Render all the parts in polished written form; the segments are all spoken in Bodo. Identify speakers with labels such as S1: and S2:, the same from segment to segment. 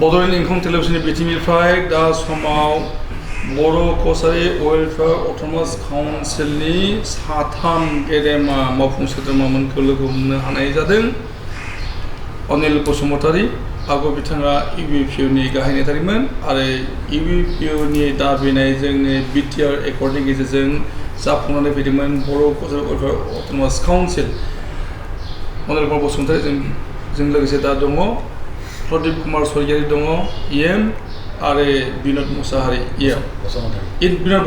S1: बड'लेण्ड इंखं टेलिभिजननि बिथिंनिफ्राय दा समाव बर' कसारि वेलफेयार अट'नमास काउन्सिलनि साथाम गेदेमा मावफुं सोद्रोमामोनखौ लोगो हमनो हानाय जादों। अनिल बसुमतारी आगु बिथाङा इउपिपिअनि गाहाय नेतारिमोन आरो इउपिपिअनि दाबिनायजोंनो बिटिआर एकर्डनि गेजेरजों जाफुंनानै फैदोंमोन Bodo' Kachari welfare autonomous council. Anil Basumatary जों लोगोसे दा दङ प्रदीप कुमार स्वरगियारि दङ इएम आरो बिनोद मुसाहारि बिनोद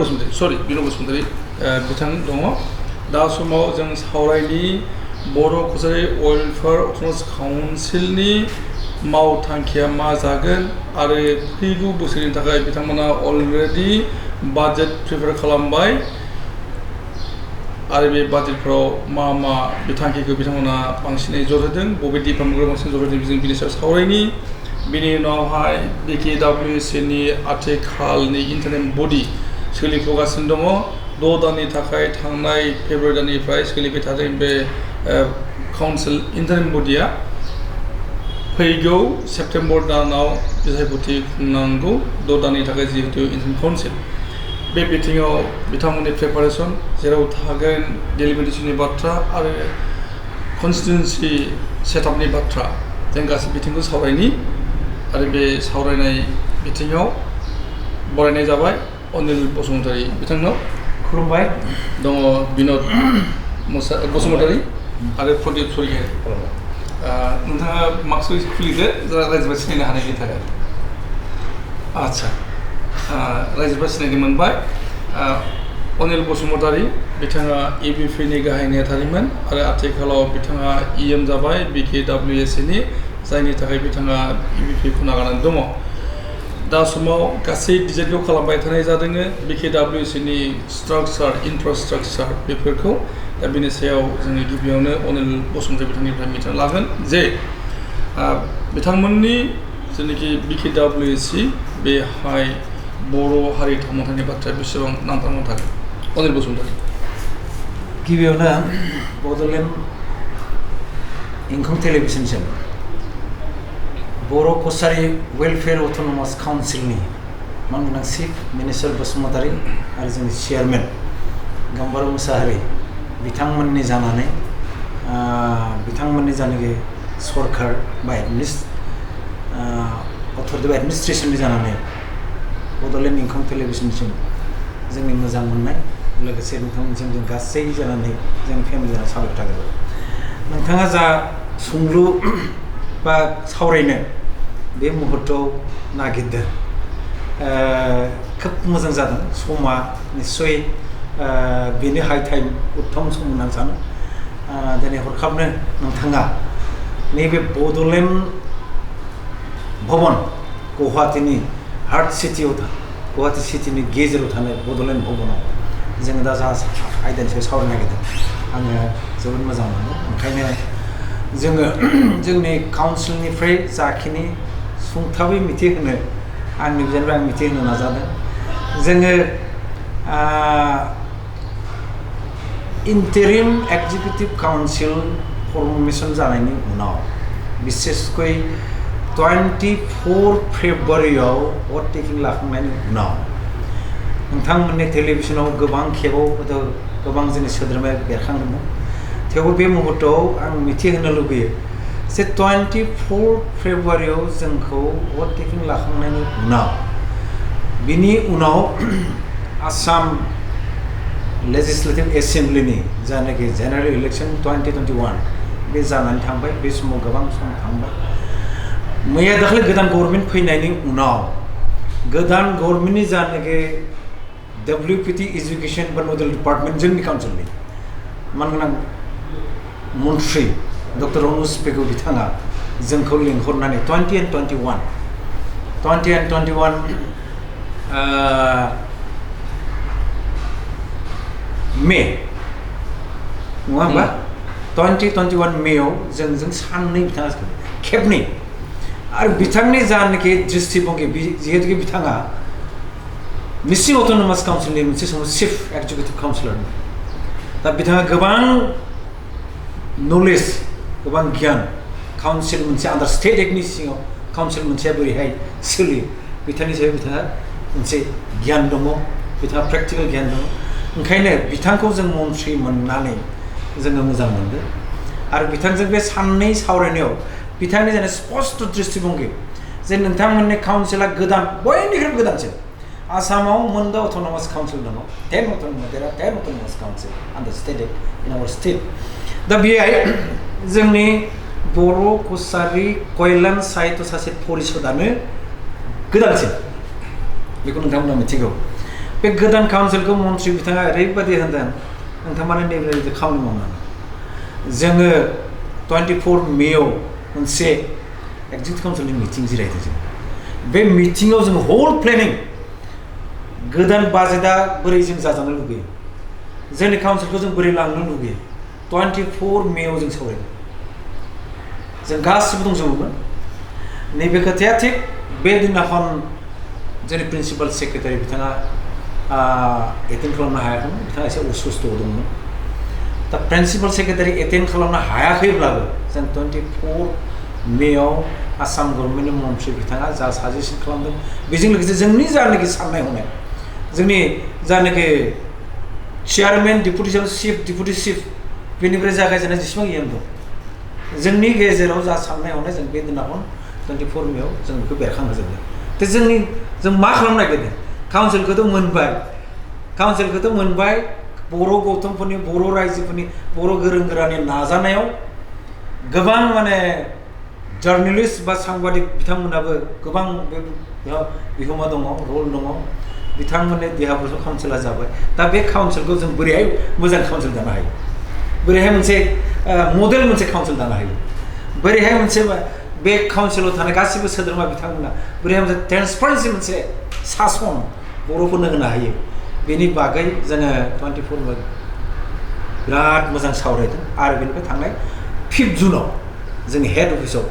S1: बसुमतारी बिथां दङ। दा समाव जों सावरायनि बर' कसारि वेलफेयार अट'नमास काउन्सिलनि मावथांखिया मा जागोन आरो फैगौ बोसोरनि थाखाय बिथांमोना अलरेडि बाजेट प्रिपेयार खालामबाय आरो बे बाजेटफ्राव मा बिथांखिखौ बिथांमोना बांसिनै जर होदों, बबे डिपार्टमेन्टखौ बांसिन जर होदों जों बिनि सायाव सावरायनि। बिनि उनावहाय बिकेडब्लिउसिनि आथिखालनि इन्टारिम बडि सोलिफुगासिनो दङ। 6 दाननि थाखाय थांनाय फेब्रुवारि दाननिफ्राय सोलिबाय थादों बे काउन्सिल इन्टारिम बडिया फैगौ सेप्तेम्बर दानाव बिसायख'थि खुंनांगौ 6 दाननि थाखाय जिहेतु इन्टारिम काउन्सिल। बे बिथिङाव बिथांमोननि प्रिपारेसन जेराव थागोन डेलिमिटेसननि बाथ्रा आरो कनस्टिटिउन्सि सेटआपनि बाथ्रा जों गासै बिथिंखौ सावरायनि आरो बे सावरायनाय बिथिङाव बरायनाय जाबाय अनिल बसुमतारी बिथांनाव खुलुमबाय। दङ बिनोद बसुमतारी आरो प्रदीप स्वरगियारि। नोंथाङा मास्कखौ खुलिदो रायजोफोरा सिनायनो हानायनि थाखाय। आदसा रायजोफोरा सिनायनो मोनबाय। अनिल बसुमतारी बिथाङा इउपिपिनि गाहाय नेतारिमोन आरो आथिखालाव बिथाङा इएम जाबाय बिकेडब्लिउएसनि, जायनि थाखाय बिथाङा इउपिपिखौ नागारनानै दङ। दा समाव गासै डिजाइनखौ खालामबाय थानाय जादों बिकेडब्लिउएसनि स्ट्राक्चार इनफ्रास्ट्राक्चार बेफोरखौ। दा बेनि सायाव जोङो गिबियावनो अनिल बसुमतारी बिथांनिफ्राय मिथिना लागोन जे बिथांमोननि जेनाखि बिकेडब्लिउएसि बेहाय बर' हारि थामोन्थानि बाथ्राया बेसेबां नांथाबना थागोन। अनिल बसुमतारी।
S2: गिबियावनो बड'लेण्ड इंखं टेलिभिजनजों बर' कसारि वेलफेयार अट'नमास काउन्सिलनि मानगोनां चिफ मिनिस्टार बसुमतारी आरो जोंनि चेयारमेन गाम्बार मुसाहारि बिथांमोननि जानानै बिथांमोननि जानाखि सरकार बा अथ'रिटि बा एडमिनिस्ट्रेसननि जानानै बड'लेण्ड इंखं टेलिभिजनसिम जोंनि मोजां मोननाय लोगोसे नोंथांमोनजों जों गासै जानानै जोंनि फेमिलि जाना साबायखर थागोन। नोंथाङा जा सोंलु बा सावरायनो बे मुहुर्तआव नागिरदों खोब मोजां जादों। समा निस्सय बेनो हाइ टाइम उत्तम सम होननानै सानो। दिनै हरखाबनो नोंथाङा नैबे बड'लेण्ड भवन गुवाहाटीनि हार्ट सिटियाव गुवाहाटी सिटिनि गेजेराव थानाय बड'लेण्ड भवनाव जोङो दा जा आयदानि सायाव सावरायनो नागिरदों आङो जोबोद मोजां मोनो। ओंखायनो जोङो जोंनि काउन्सिलनिफ्राय जाखिनि सुंथाबै मिथिहोनो आंनि बिजाननिफ्राय आं मिथिहोनो नाजादों। जोङो इन्टारिम एक्जिकिउटिभ काउन्सिल फर्मेसन जानायनि उनाव बिसेसकै 24 फेब्रुवारियाव भट टेकिं लाखांनायनि उनाव नोंथांमोननि टेलिभिजनाव गोबां खेबाव गोबां जोंनि सोद्रोमाया बेरखांदोंमोन। थेवबो बे मुहुर्तआव आं मिथिहोनो लुबैयो जे 24 फेब्रुवारियाव जोंखौ भट टेकिं लाखांनायनि उनाव बिनि उनाव आसाम लेजिस्लेटिभ एसेम्ब्लिनि जानाखि जेनेरेल इलेक्सन 2021 बे जानानै थांबाय। बे समाव गोबां सम थांबाय। मैया दाखालि गोदान गभर्नमेन्ट फैनायनि उनाव गोदान गभर्नमेन्टनि जानाखि WPT एजुकेशन बा नोडेल डिपार्टमेन्ट जोंनि काउन्सिलनि मानगोनां मन्थ्रि डक्टर अनुज पेगु बिथाङा जोंखौ लिंहरनानै 20 and 21 मे नङा होमबा 2021 मेआव जों साननै बिथाङा खेबनै आरो बिथांनि जानाखि दृष्टिभंगि जिहेतु बिथाङा मिसिं अट'नमास काउन्सिलनि मोनसे समाव चिफ एक्जिकिउटिभ काउन्सिलर। दा बिथाङा गोबां नलेज गोबां गियान काउन्सिल मोनसे आन्डार स्टेट एक्टनि सिङाव काउन्सिल मोनसेया बोरैहाय सोलियो बिथांनि सायाव बिथाङा मोनसे गियान दङ बिथाङा प्रेक्टिकेल गियान दङ ओंखायनो बिथांखौ जों मन्थ्रि मोननानै जोङो मोजां मोनदों आरो बिथांजों बे साननै सावरायनायाव बिथांनि जेने स्पष्ट दृष्टिभंगि जे नोंथांमोननि काउन्सिला गोदान बयनिख्रुइबो गोदानसिन आसामाव मोनद' अट'नमास काउन्सिल दङ 10 autonomous council under state in our state दा बेहाय जोंनि बर' कसारि कल्याण साहित्य सासे परिषदानो गोदानसिन बेखौ नोंथांमोना मिथिगौ बे गोदान काउन्सिलखौ मन्थ्रि बिथाङा ओरैबायदि होनदों नोंथांमोना नैबे खामानि मावनांगौ जोङो 24 मेआव मोनसे एक्जिक्युटिभ काउन्सिलनि मिटिं जिरायदों जों बे मिटिङाव जों हल प्लेनिं गोदान बाजेटआ बोरै जों जाजानो लुगैयो जोंनि काउन्सिलखौ जों बोरै लांनो लुगैयो 24 मेआव जों सावरायदों जों गासिबो दंजोबोमोन नैबे खोथाया थिग बे दिनाखन जोंनि प्रिन्सिपाल सेक्रेटारि बिथाङा एटेन्ड खालामनो हायाखैमोन बिथाङा एसे असुस्थ' दंमोन दा प्रिन्सिपाल सेक्रेटारि एटेन्ड खालामनो हायाखैब्लाबो जों 24 मेआव आसाम गभर्नमेन्टनि मन्थ्रि बिथाङा जा साजेसन खालामदों बेजों लोगोसे जोंनि जानाखि साननाय हनाय जोंनि जानाखि चेयारमेन डिपुटि चिफ बेनिफ्राय जागायजेननाय जेसेबां इएम दं जोंनि गेजेराव जा साननाय हनाय जों बे दिनाखन 24 मेआव जों बेखौ बेरखांहोजोबदों जों मा खालामनो नागिरदों काउन्सिलखौथ' मोनबाय बर' गौथुमफोरनि बर' रायजोफोरनि बर' गोरों गोरानि नाजानायाव गोबां माने जार्नालिस्ट बा सांबादिक बिथांमोनाबो गोबां बिहोमा दङ रल दङ बिथांमोननि देहाफोरखौ काउन्सिला जाबाय दा बे काउन्सिलखौ जों बोरैहाय मोजां काउन्सिल दानो हायो बोरैहाय मोनसे मडेल मोनसे काउन्सिल दानो हायो बोरैहाय मोनसे बे काउन्सिलाव थानाय गासिबो सोद्रोमा बिथांमोना बोरैहाय मोनसे ट्रेन्सपारेन्सि मोनसे सासन बर'फोरनो होनो हायो बेनि बागै जोङो 24 बिराद मोजां सावरायदों आरो बेनिफ्राय थांनाय 5 जुनाव जोंनि हेड अफिसाव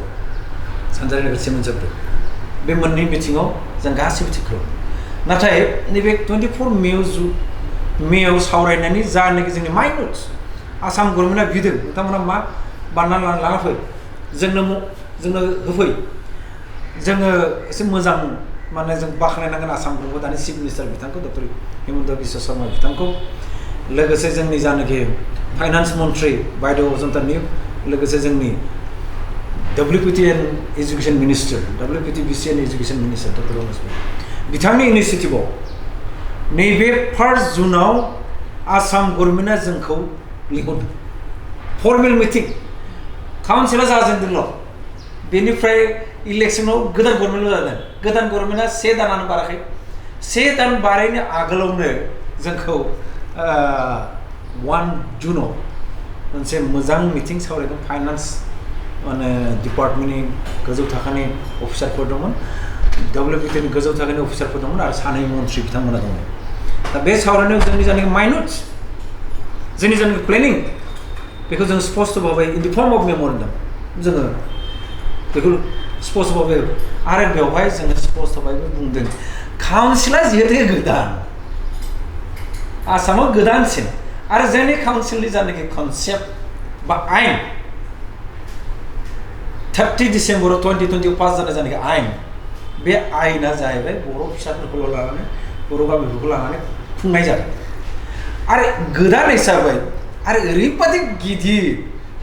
S2: सानजारि नोगोर सिमेन्टजों बे मोननै बिथिङाव जों गासिबो थिग खालामो नाथाय नैबे 24 मेआव सावरायनायनि जानाखि जोंनि माइनट्स आसाम गभर्नमेन्टआ बिदों नोंथांमोना मा बानायना लाना फै जोंनो होफै जोङो एसे मोजां माने जों बाख्नायनांगोन आसाम गभर्नमेन्ट दानि चिफ मिनिस्टार बिथांखौ डक्टर हिमन्त बिश्व शर्मा बिथांखौ लोगोसे जोंनि जानाखि फाइनान्स मन्थ्रि बायदेव अजन्तानि लोगोसे जोंनि WPT and education minister WPTBC and education minister doctor Ramesh बिथांनि इनिसिएटिभआव नैबे 1 जुनाव आसाम गभर्नमेन्टआ जोंखौ लिंहरदों फर्मेल मिटिं काउन्सिला जाजेनदोंल' बेनिफ्राय इलेक्सनाव गोदान गभर्नमेन्ट जादों गोदान गभर्नमेन्टआ 1 दानानो बाराखै 1 दान बारायनो आगोलावनो जोंखौ 1 जुनाव मोनसे मोजां मिटिं सावरायदों फाइनान्स माने डिपार्टमेन्टनि गोजौ थाखोनि अफिसारफोर दंमोन WPTनि गोजौ थाखोनि अफिसारफोर दंमोन आरो सानै मन्थ्रि बिथांमोना दंमोन दा बे सावरायनायाव जोंनि जानाखि माइनट्स जोंनि जानाखि प्लेनिं बेखौ जों स्पष्ट भाबै इन दि फर्म अफ मेम'रेन्डाम जोङो बेखौ स्पष्ट भाबै आरो बेवहाय जोङो स्पष्ट भाबै बुंदों काउन्सिला जिहेतु गोदान आसामाव गोदानसिन आरो जोंनि काउन्सिलनि जानाखि कनसेप्ट बा आयेन 30 डिसेम्बराव 2020 पास जानाय जानाखि आयेन बे आयेना जाहैबाय बर' फिसाफोरखौल' लानानै बर' गामिफोरखौ लानानै खुंनाय जादों आरो गोदान हिसाबै आरो ओरैबादि गिदिर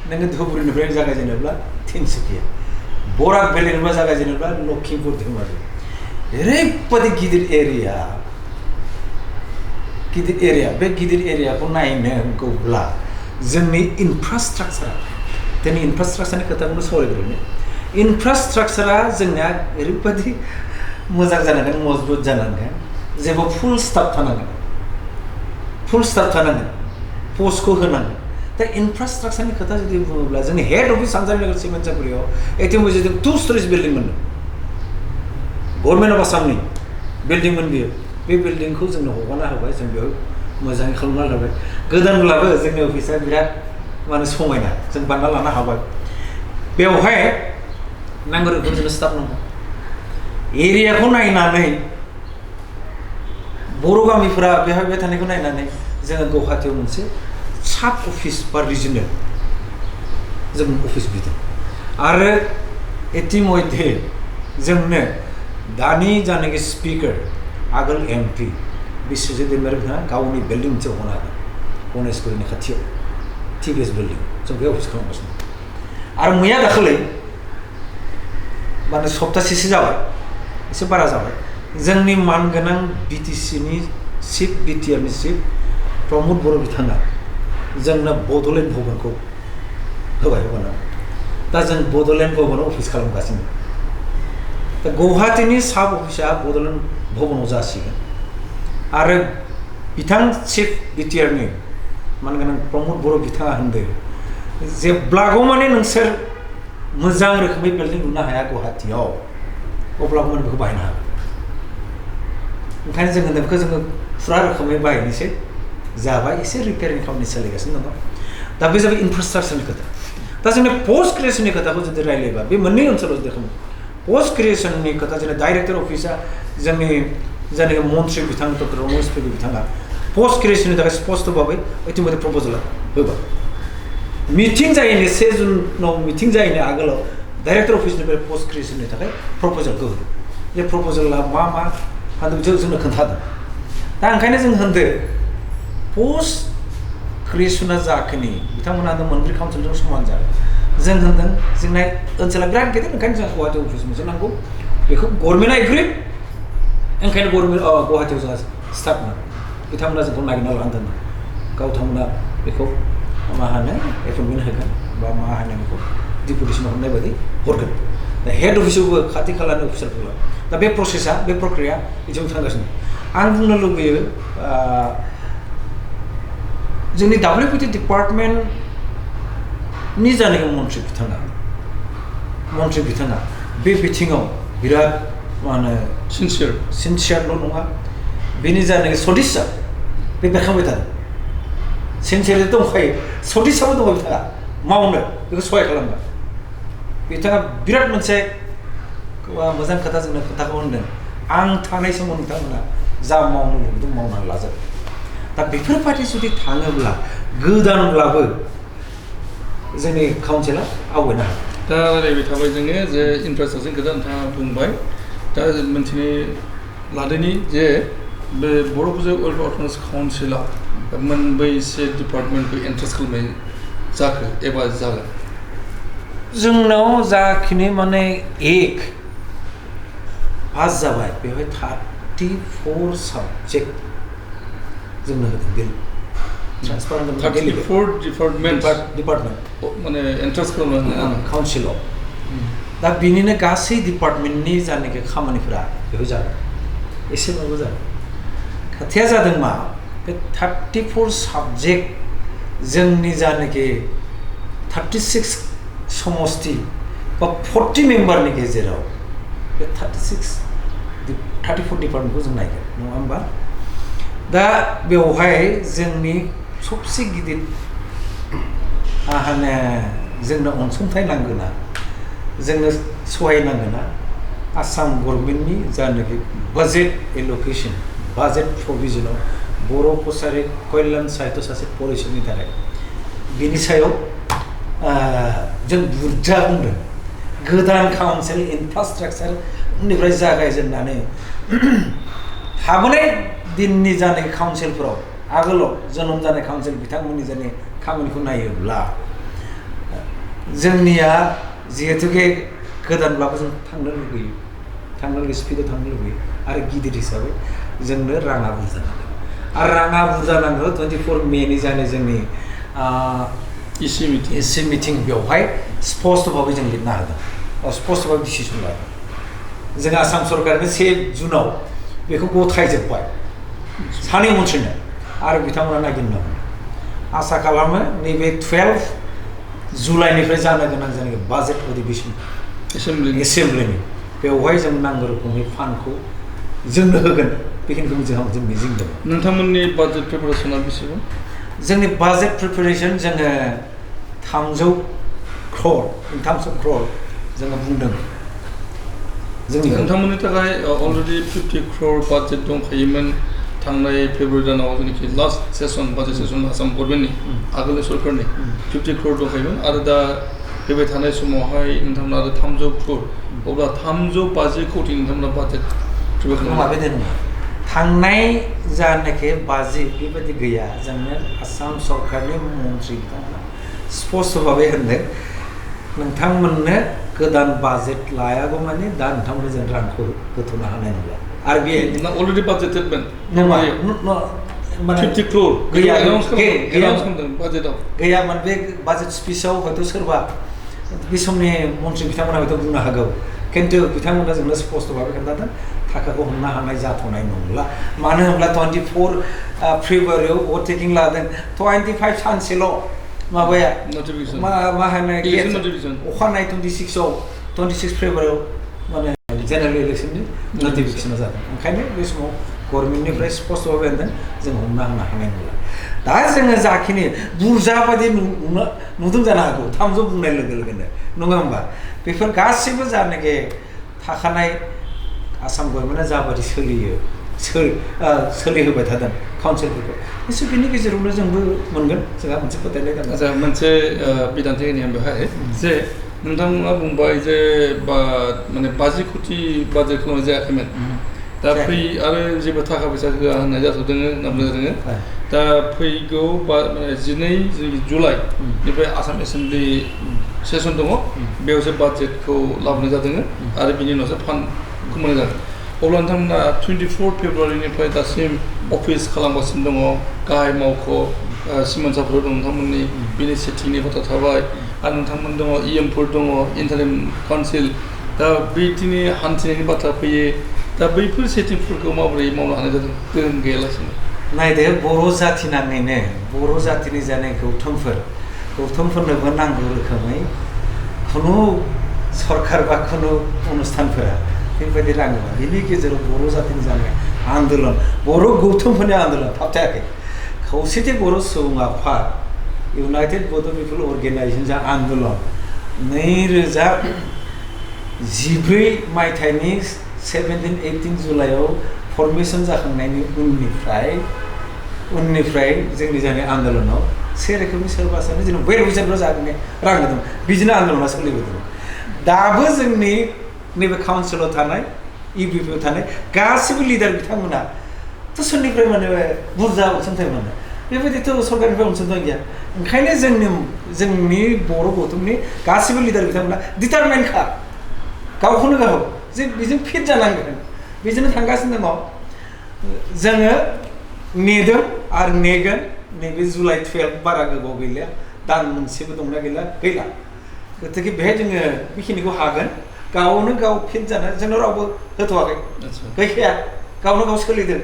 S2: नोङो धुबुरीनिफ्राय जागायजेनोब्ला तिनसुकिया बराक भेलिनिफ्राय जागायजेनोब्ला लखिमपुर धेमाजि ओरैबादि गिदिर एरिया बे गिदिर एरियाखौ नायनांगौब्ला जोंनि इनफ्रास्ट्राक्चारा दिनै इनफ्रास्ट्राक्चारनि खोथाखौनो सावरायग्रोनो इनफ्रास्ट्राक्चारा जोंना ओरैबादि मोजां जानांगोन मजबुत जानांगोन जेबो फुल स्टाफ थानांगोन पस्टखौ होनांगोन दा इनफ्रास्ट्राक्चारनि खोथा जुदि बुङोब्ला जोंनि हेड अफिस सानजारि नोगोर सिमेन्टसापुरियाव एटिएमआव जों 2 स्टोरेज बिल्डिं मोनदों गभर्नमेन्ट अफ आसामनि बिल्डिंमोन बियो बे बिल्डिंखौ जोंनो हगारना होबाय जों बेयाव मोजाङै खालामना लाबाय गोदानब्लाबो जोंनि अफिसा बिराद माने समायना जों बानायना लानो हाबाय बेवहाय नांगौ रोखोम जोंनो स्टाफ नांगौ एरियाखौ नायनानै बर' गामिफोरा बेवहाय बे थानायखौ नायनानै जोङो गुवाहाटीयाव मोनसे साब अफिस बा रिजनेल जों अफिस बिदों आरो इतिमध्ये जोंनो दानि जानाखि स्पिकार आगोल एमपि बिश्वजित दैमारि बिथाङा गावनि बिल्डिं मोनसे हना गणेशगुरिनि खाथियाव टिभिएस बिल्डिं जों बे अफिस खालामगासिनो आरो मैया दाखालि माने सप्तासेसो जाबाय एसे बारा जाबाय जोंनि मानगोनां बिटिसिनि चिफ बिटिआरनि चिफ प्रमद बर' बिथाङा जोंनो बड'लेण्ड भवनखौ होबाय होबाना दा जों बड'लेण्ड भवनाव अफिस खालामगासिनो दा गुवाहाटीनि साब अफिसा बड'लेण्ड भवनाव जासिगोन आरो बिथां चिफ बिटिआरनि मानगोनां प्रमद बर' बिथाङा होनदों जेब्लागौ माने नोंसोर मोजां रोखोमै बिल्डिं लुनो हाया गुवाहाटीयाव अब्लाबो माने बेखौ बाहायनो हागोन ओंखायनो जोङो बेखौ जोङो फुरा रोखोमै बाहायनोसै जाबाय एसे रिपेयारिं खामानि सोलिगासिनो दङ दा बे जाबाय इनफ्रास्ट्राक्चारनि खोथा दा जोंनि पस्ट ग्रेजुएसननि खोथाखौ जुदि रायलायबा बे मोननै ओनसोलाव जुदि खालामो पस्ट ग्रेजुएसननि खोथा जोंनि डाइरेक्टर अफिसा जोंनि जायनाखि मन्त्रि बिथां डक्टर रमेश पेगु बिथाङा पस्ट ग्रेजुएसननि थाखाय स्पष्ट भाबै इतिमध्ये प्रप'जाल होबाय मिटिं जायैनि 1 जुनाव मिटिं जायैनि आगोलाव डाइरेक्टर अफिसनिफ्राय पस्ट ग्रेजुएसननि थाखाय प्रप'जालखौ होदों बे प्रप'जाला मा होनदों जोंनो खोन्थादों दा ओंखायनो जों होनदों पस्ट ग्रेजुएसना जाखिनि बिथांमोना मोनब्रै काउन्सिलजों समान जागोन जों होनदों जोंना ओनसोला बिराद गेदेर ओंखायनो जों गुवाहाटी अफिस मोनसे नांगौ बेखौ गभर्नमेन्टआ एग्रि ओंखायनो गुवाहाटीयाव जोंहा स्टाफ नांगौ बिथांमोना जोंखौ नागिरना लांदों गावथांमोना बेखौ मा होनो एपइन्टमेन्ट होगोन बा मा होनो बेखौ डिपुटेसन हरनाय बायदि हरगोन दा हेड अफिसावबो खाथि खालानि अफिसारफोर दा बे प्रसेसा बे प्रक्रिया बिदिनो थांगासिनो आं बुंनो लुबैयो जोंनि WPT डिपार्टमेन्टनि जानाय मन्त्रि बिथाङा बे बिथिङाव बिराद मा होनो सिनसियारल' नङा बेनि जानाय सदिस्सा बे बेरखांबाय थादों सिनसियारिटि दंखायो सदिस्साबो दङ बिथाङा मावनो बेखौ सहाय खालामबाय बिथाङा बिराद मोनसे मोजां खोथा जोंनो खोथाखौ होनदों आं थानाय समाव नोंथांमोना जा मावनो लुबैदों मावनानै लाजोब दा बेफोरबायदि जुदि थाङोब्ला गोदानब्लाबो जोंनि काउन्सिला आवगायनो हागोन
S1: दा रायलायबाय थाबाय जोङो जे इनफ्रास्ट्राक्चारनि खोथा नोंथाङा बुंबाय दा मोनथिनो लादोंनि जे बे बर' फुजा वेलफेयार अट'नमास काउन्सिला मोनबैसे डिपार्टमेन्टखौ एन्ट्रेस्ट खालामनाय जाखो एबा जागोन
S2: जोंनाव जाखिनि माने एक पास जाबाय बेवहाय 34 साबजेक्ट जोंनो होदों बिल
S1: 34 डिपार्टमेन्ट माने एन्ट्रेस्ट खालामनो
S2: काउन्सिलाव दा बिनिनो गासै डिपार्टमेन्टनि जानाखि खामानिफोरा बेवहाय जागोन एसेबाबो जागोन खोथाया जादों मा बे 34 साबजेक्ट जोंनि जानाखि 36 समष्टि बा 40 मेम्बारनि गेजेराव बे 34 डिपार्टमेन्टखौ जों नायगोन नङा होमबा दा बेवहाय जोंनि सबसे गिदिर जोंनो अनसुंथाइ नांगोना जोंनो सहाय नांगोना आसाम गभर्नमेन्टनि जानाखि बाजेट एल'केसन बाजेट प्रभिजनाव बर' कसारि कल्याण साहित्य सासे फरायसानि थाखाय बिनि सायाव जों बुरजा बुंदों गोदान काउन्सिल इनफ्रास्ट्राक्चारनिफ्राय जागायजेननानै थाबोनाय दिननि जानाय काउन्सिलफोराव आगोलाव जोनोम जानाय काउन्सिल बिथांमोननि जानाय खामानिखौ नायोब्ला जोंनिया जिहेतुके गोदानब्लाबो जों थांनो लुबैयो स्पिडआव थांनो लुबैयो आरो गिदिर हिसाबै जोंनो राङा बुरजा नांगौ आरो राङा बुरजा नांगौ 24 मेनि जानाय जोंनि इसि मिटिं बेवहाय स्पष्ट भाबै जों लिरना होदों स्पष्ट भाबै डिसिसन लादों जों आसाम सरकारनि 1 जुनाव बेखौ गथायजोब्बाय सानै मन्थ्रिनो आरो बिथांमोना नागिरनो आसा खालामो नैबे 12 जुलाइनिफ्राय जानो गोनां जानाय बाजेट अधिवेशन एसेम्ब्लिनि बेवहाय जों नांगौ रोखोमनि फान्डखौ जोंनो होगोन बेखिनिखौ जों मिजिं दङ
S1: नोंथांमोननि बाजेट प्रिपारेसना बेसेबां
S2: जोंनि बाजेट प्रिपारेसन जोङो 300 crore in terms of crore जोङो बुंदों
S1: नोंथांमोननि थाखाय अलरेडि 50 crore बाजेट दंखायोमोन थांनाय फेब्रुवारि दानाव जेनाखि last session budget session Assam गभर्नमेन्टनि आगोलनि सरकारनि 50 crore दंखायोमोन आरो दा फैबाय थानाय समावहाय नोंथांमोना आरो 300 crore अब्ला 350 कोटी नोंथांमोना बाजेट प्रिपेयार खालामो
S2: माबायदि नङा थांनाय जानाखि बाजि बेबायदि गैया जोंनो आसाम सरकारनि मन्थ्रि बिथांमोना स्पष्टभाबै होनदों नोंथांमोननो गोदान बाजेट लायागौ माने दा नोंथांमोननो जों रांखौ होथ'नो हानाय नंला आरो बे
S1: अलरेडि बाजेटेडमोन
S2: नङा माने
S1: 50 crore
S2: गैया
S1: खालामदों बाजेटआव
S2: गैयामोन बे बाजेट स्पिचआव हयथ' सोरबा बे समनि मन्थ्रि बिथांमोना हयथ' बुंनो हागौ खिन्थु बिथांमोना जोंनो स्पष्टभाबै खोन्थादों थाखाखौ हमनो हानाय जाथ'नाय नंला मानो होनब्ला 24 फेब्रुवारियाव भट टेकिं लादों 25 सानसेल' माबाया मा होनो अखानायै 26 फेब्रुवारियाव माने जेनेरेल इलेक्सननि नटिफिकेसना जादों ओंखायनो बे समाव गभर्नमेन्टनिफ्राय स्पष्टभाबै होनदों जों हमनो हानाय नंला दा जोङो जाखिनि बुरजा बायदि नुदों जानो हागौ 300 बुंनाय लोगो लोगोनो नङा होमबा बेफोर गासैबो जानाखि थाखानाय आसाम गभर्नमेन्टआ जाबायदि सोलिहोबाय थादों काउन्सिलफोरखौ एसे बेनि गेजेरावनो जोंबो मोनगोन जोंहा मोनसे फोथायनाय दङ
S1: जोंहा मोनसे बिदान्थि होनाया बेवहाय जे नोंथांमोना बुंबाय जे माने 50 कोटी बाजेट खालामनाय जायाखैमोन दा आरो जेबो थाखा फैसा होआ होननाय जाथ'दों होनना बुंदों दा फैगौ 12 जुलाइनिफ्राय आसाम एसेम्बलि सेसन दङ बेयावसो बाजेटखौ लाबोनाय जादों आरो बिनि उनावसो फान्डखौ मोननाय जादों अब्ला नोंथांमोना 24 फेब्रुवारिनिफ्राय दासिम अफिस खालामगासिनो दङ गाहाय मावख' सिमोनसाफोर दं नोंथांमोननि बिनि सेटिंनि बाथ्रा थाबाय आरो नोंथांमोन दङ इएमफोर दङ इन्टारिम काउन्सिल दा बिदिनो हान्थिनायनि बाथ्रा फैयो दा बैफोर सेटिंफोरखौ माबोरै मावनो हानाय जादों गोहोम गैयालासिनो
S2: नायदो बर' जाथि नाङैनो बर' जातिनि जानाय गौथुमफोरनोबो नांगौ रोखोमै खुनु सरकार बा खुनु अनुस्थानफोरा बेबायदि रां होआ बेनि गेजेराव बर' जातिनि जानाय आन्दोलन बर' गौथुमफोरनि आन्दोलन थाबथायाखै खौसेथि बर' सुबुं आफाद इउनाइटेड बड' पिपल अर्गेनाइजेशन जा आन्दोलन 2014 मायथाइनि 17-18 जुलाइआव फर्मेशन जाखांनायनि उननिफ्राय जोंनि जानाय आन्दोलनाव से रोखोमनि सोरबा सानो जेनेबा भेरिफिकेसनल' जागोन रां होदों बिदिनो आन्दोलना सोलिबोदों दाबो जोंनि नैबे काउन्सिलाव थानाय इउपिपिआव थानाय गासिबो लिडार बिथांमोना थ' सोरनिफ्राय माने बुरजा अनसुंथाइ मोनो बेबायदिथ' सरकारनिफ्राय अनसुंथाइ गैया ओंखायनो जोंनि बर' गौथुमनि गासिबो लिडार बिथांमोना डिटारमाइन्डखा गावखौनो गाव जे बेजों फिट जानांगोन बेजोंनो थांगासिनो दङ जोङो नेदों आरो नेगोन नैबे जुलाइ 12 बारा गोबाव गैलिया दान मोनसेबो दंना गैला गतिके बेहाय जोङो बेखिनिखौ हागोन गावनो गाव फिट जानो जोंनो रावबो होथ'वाखै गैखाया गावनो गाव सोलिदों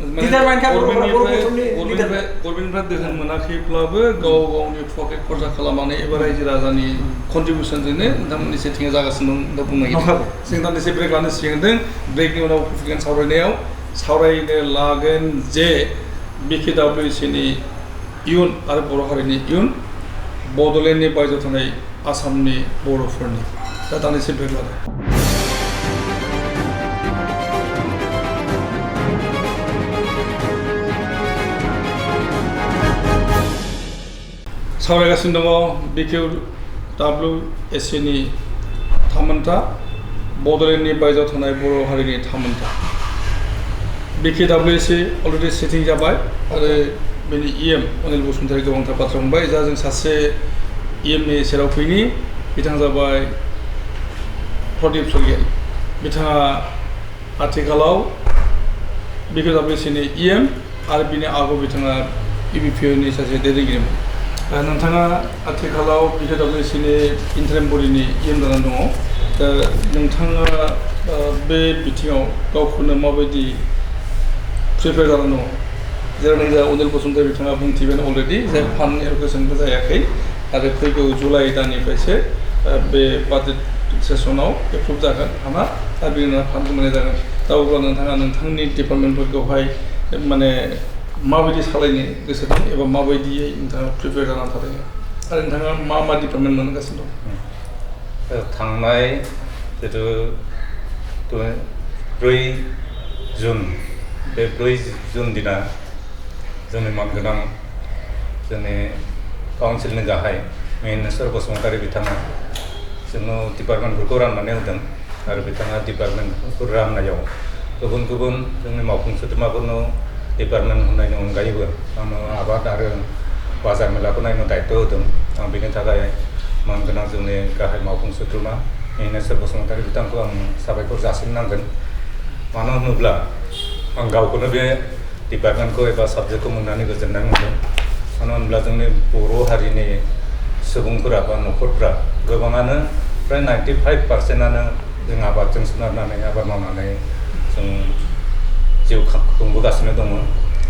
S1: गभर्नमेन्टनिफ्राय दोहोन मोनाखैब्लाबो गाव गावनि पकेट खरसा खालामनानै एबा रायजो राजानि कन्ट्रिबिउसनजोंनो नोंथांमोननि सेटिंआ जागासिनो दं बुंनो नागिरदों जों दान्दिसे ब्रेक लानो सिगांदों ब्रेकनि उनाव फैगोन सावरायनो लागोन जे बिकेडब्लिउसिनि इयुन आरो बर' हारिनि इयुन बड'लेण्डनि बायजोआव थानाय आसामनि बर'फोरनि दा दान्दिसे ब्रेक लादों सावरायगासिनो दङ बिकेडब्लिउएसिनि थामोनथा बड'लेण्डनि बायजोआव थानाय बर' हारिनि थामोनथा बिकेडब्लिउएसि अलरेडि सेटिं जाबाय आरो बेनि इएम अनिल बसुमतारी गोबांथार बाथ्रा बुंबाय दा जों सासे इएमनि सेराव फैनि बिथाङा जाबाय प्रदीप सरगियारि बिथाङा आथिखालाव बिकेडब्लिउएसिनि इएम आरो बिनि आगोलाव बिथाङा इउपिपिअनि सासे दैदेनगिरिमोन नोंथाङा आथिखालाव बिकेडब्लिउएसिनि इन्टारिम बडिनि इएम जानानै दङ दा नोंथाङा बे बिथिङाव गावखौनो माबायदि प्रिपेयार जानानै दङ जेरावनाखि अनिल बसुमतारी बिथाङा बुंथिबाय अलरेडि जाय फान्ड एल'केसनबो जायाखै आरो फैगौ जुलाइ दाननिफ्रायसो बे बाजेट सेसनाव एप्रुभ जागोन हामा आरो बेनि उनाव फान्डखौ मोननाय जागोन दा अब्ला नोंथाङा नोंथांनि डिपार्टमेन्टफोरखौहाय माने माबायदि सालायनो गोसो दं एबा माबायदियै नोंथाङा प्रिपेयार जानानै थादों आरो नोंथाङा मा डिपार्टमेन्ट मोनगासिनो दं
S3: थांनाय जितु 4 जुन बे 4 जुन दिना जोंनि मानगोनां जोंनि काउन्सिलनि गाहाय मिनिस्टार बसुमतारी बिथाङा जोंनो डिपार्टमेन्टफोरखौ राननानै होदों आरो बिथाङा डिपार्टमेन्टफोर राननायाव गुबुन गुबुन जोंनि मावफुं सोद्रोमाफोरनो डिपार्टमेन्ट होनायनि अनगायैबो आंनो आबाद आरो बाजार मेलाखौ नायनो दायित्व होदों आं बेनि थाखाय मानगोनां जोंनि गाहाय मावफुं सोद्रोमा मिनिस्टार बसुमतारी बिथांखौ आं साबायखर जासिनांगोन मानो होनोब्ला आं गावखौनो बे डिपार्टमेन्टखौ एबा साबजेक्टखौ मोननानै गोजोननाय मोनदों मानो होनब्ला जोंनि बर' हारिनि सुबुंफोरा बा न'खरफोरा गोबाङानो फ्राय 95%आनो जों आबादजों सोनारनानै आबाद मावनानै जों जिउ खुंबोगासिनो दङ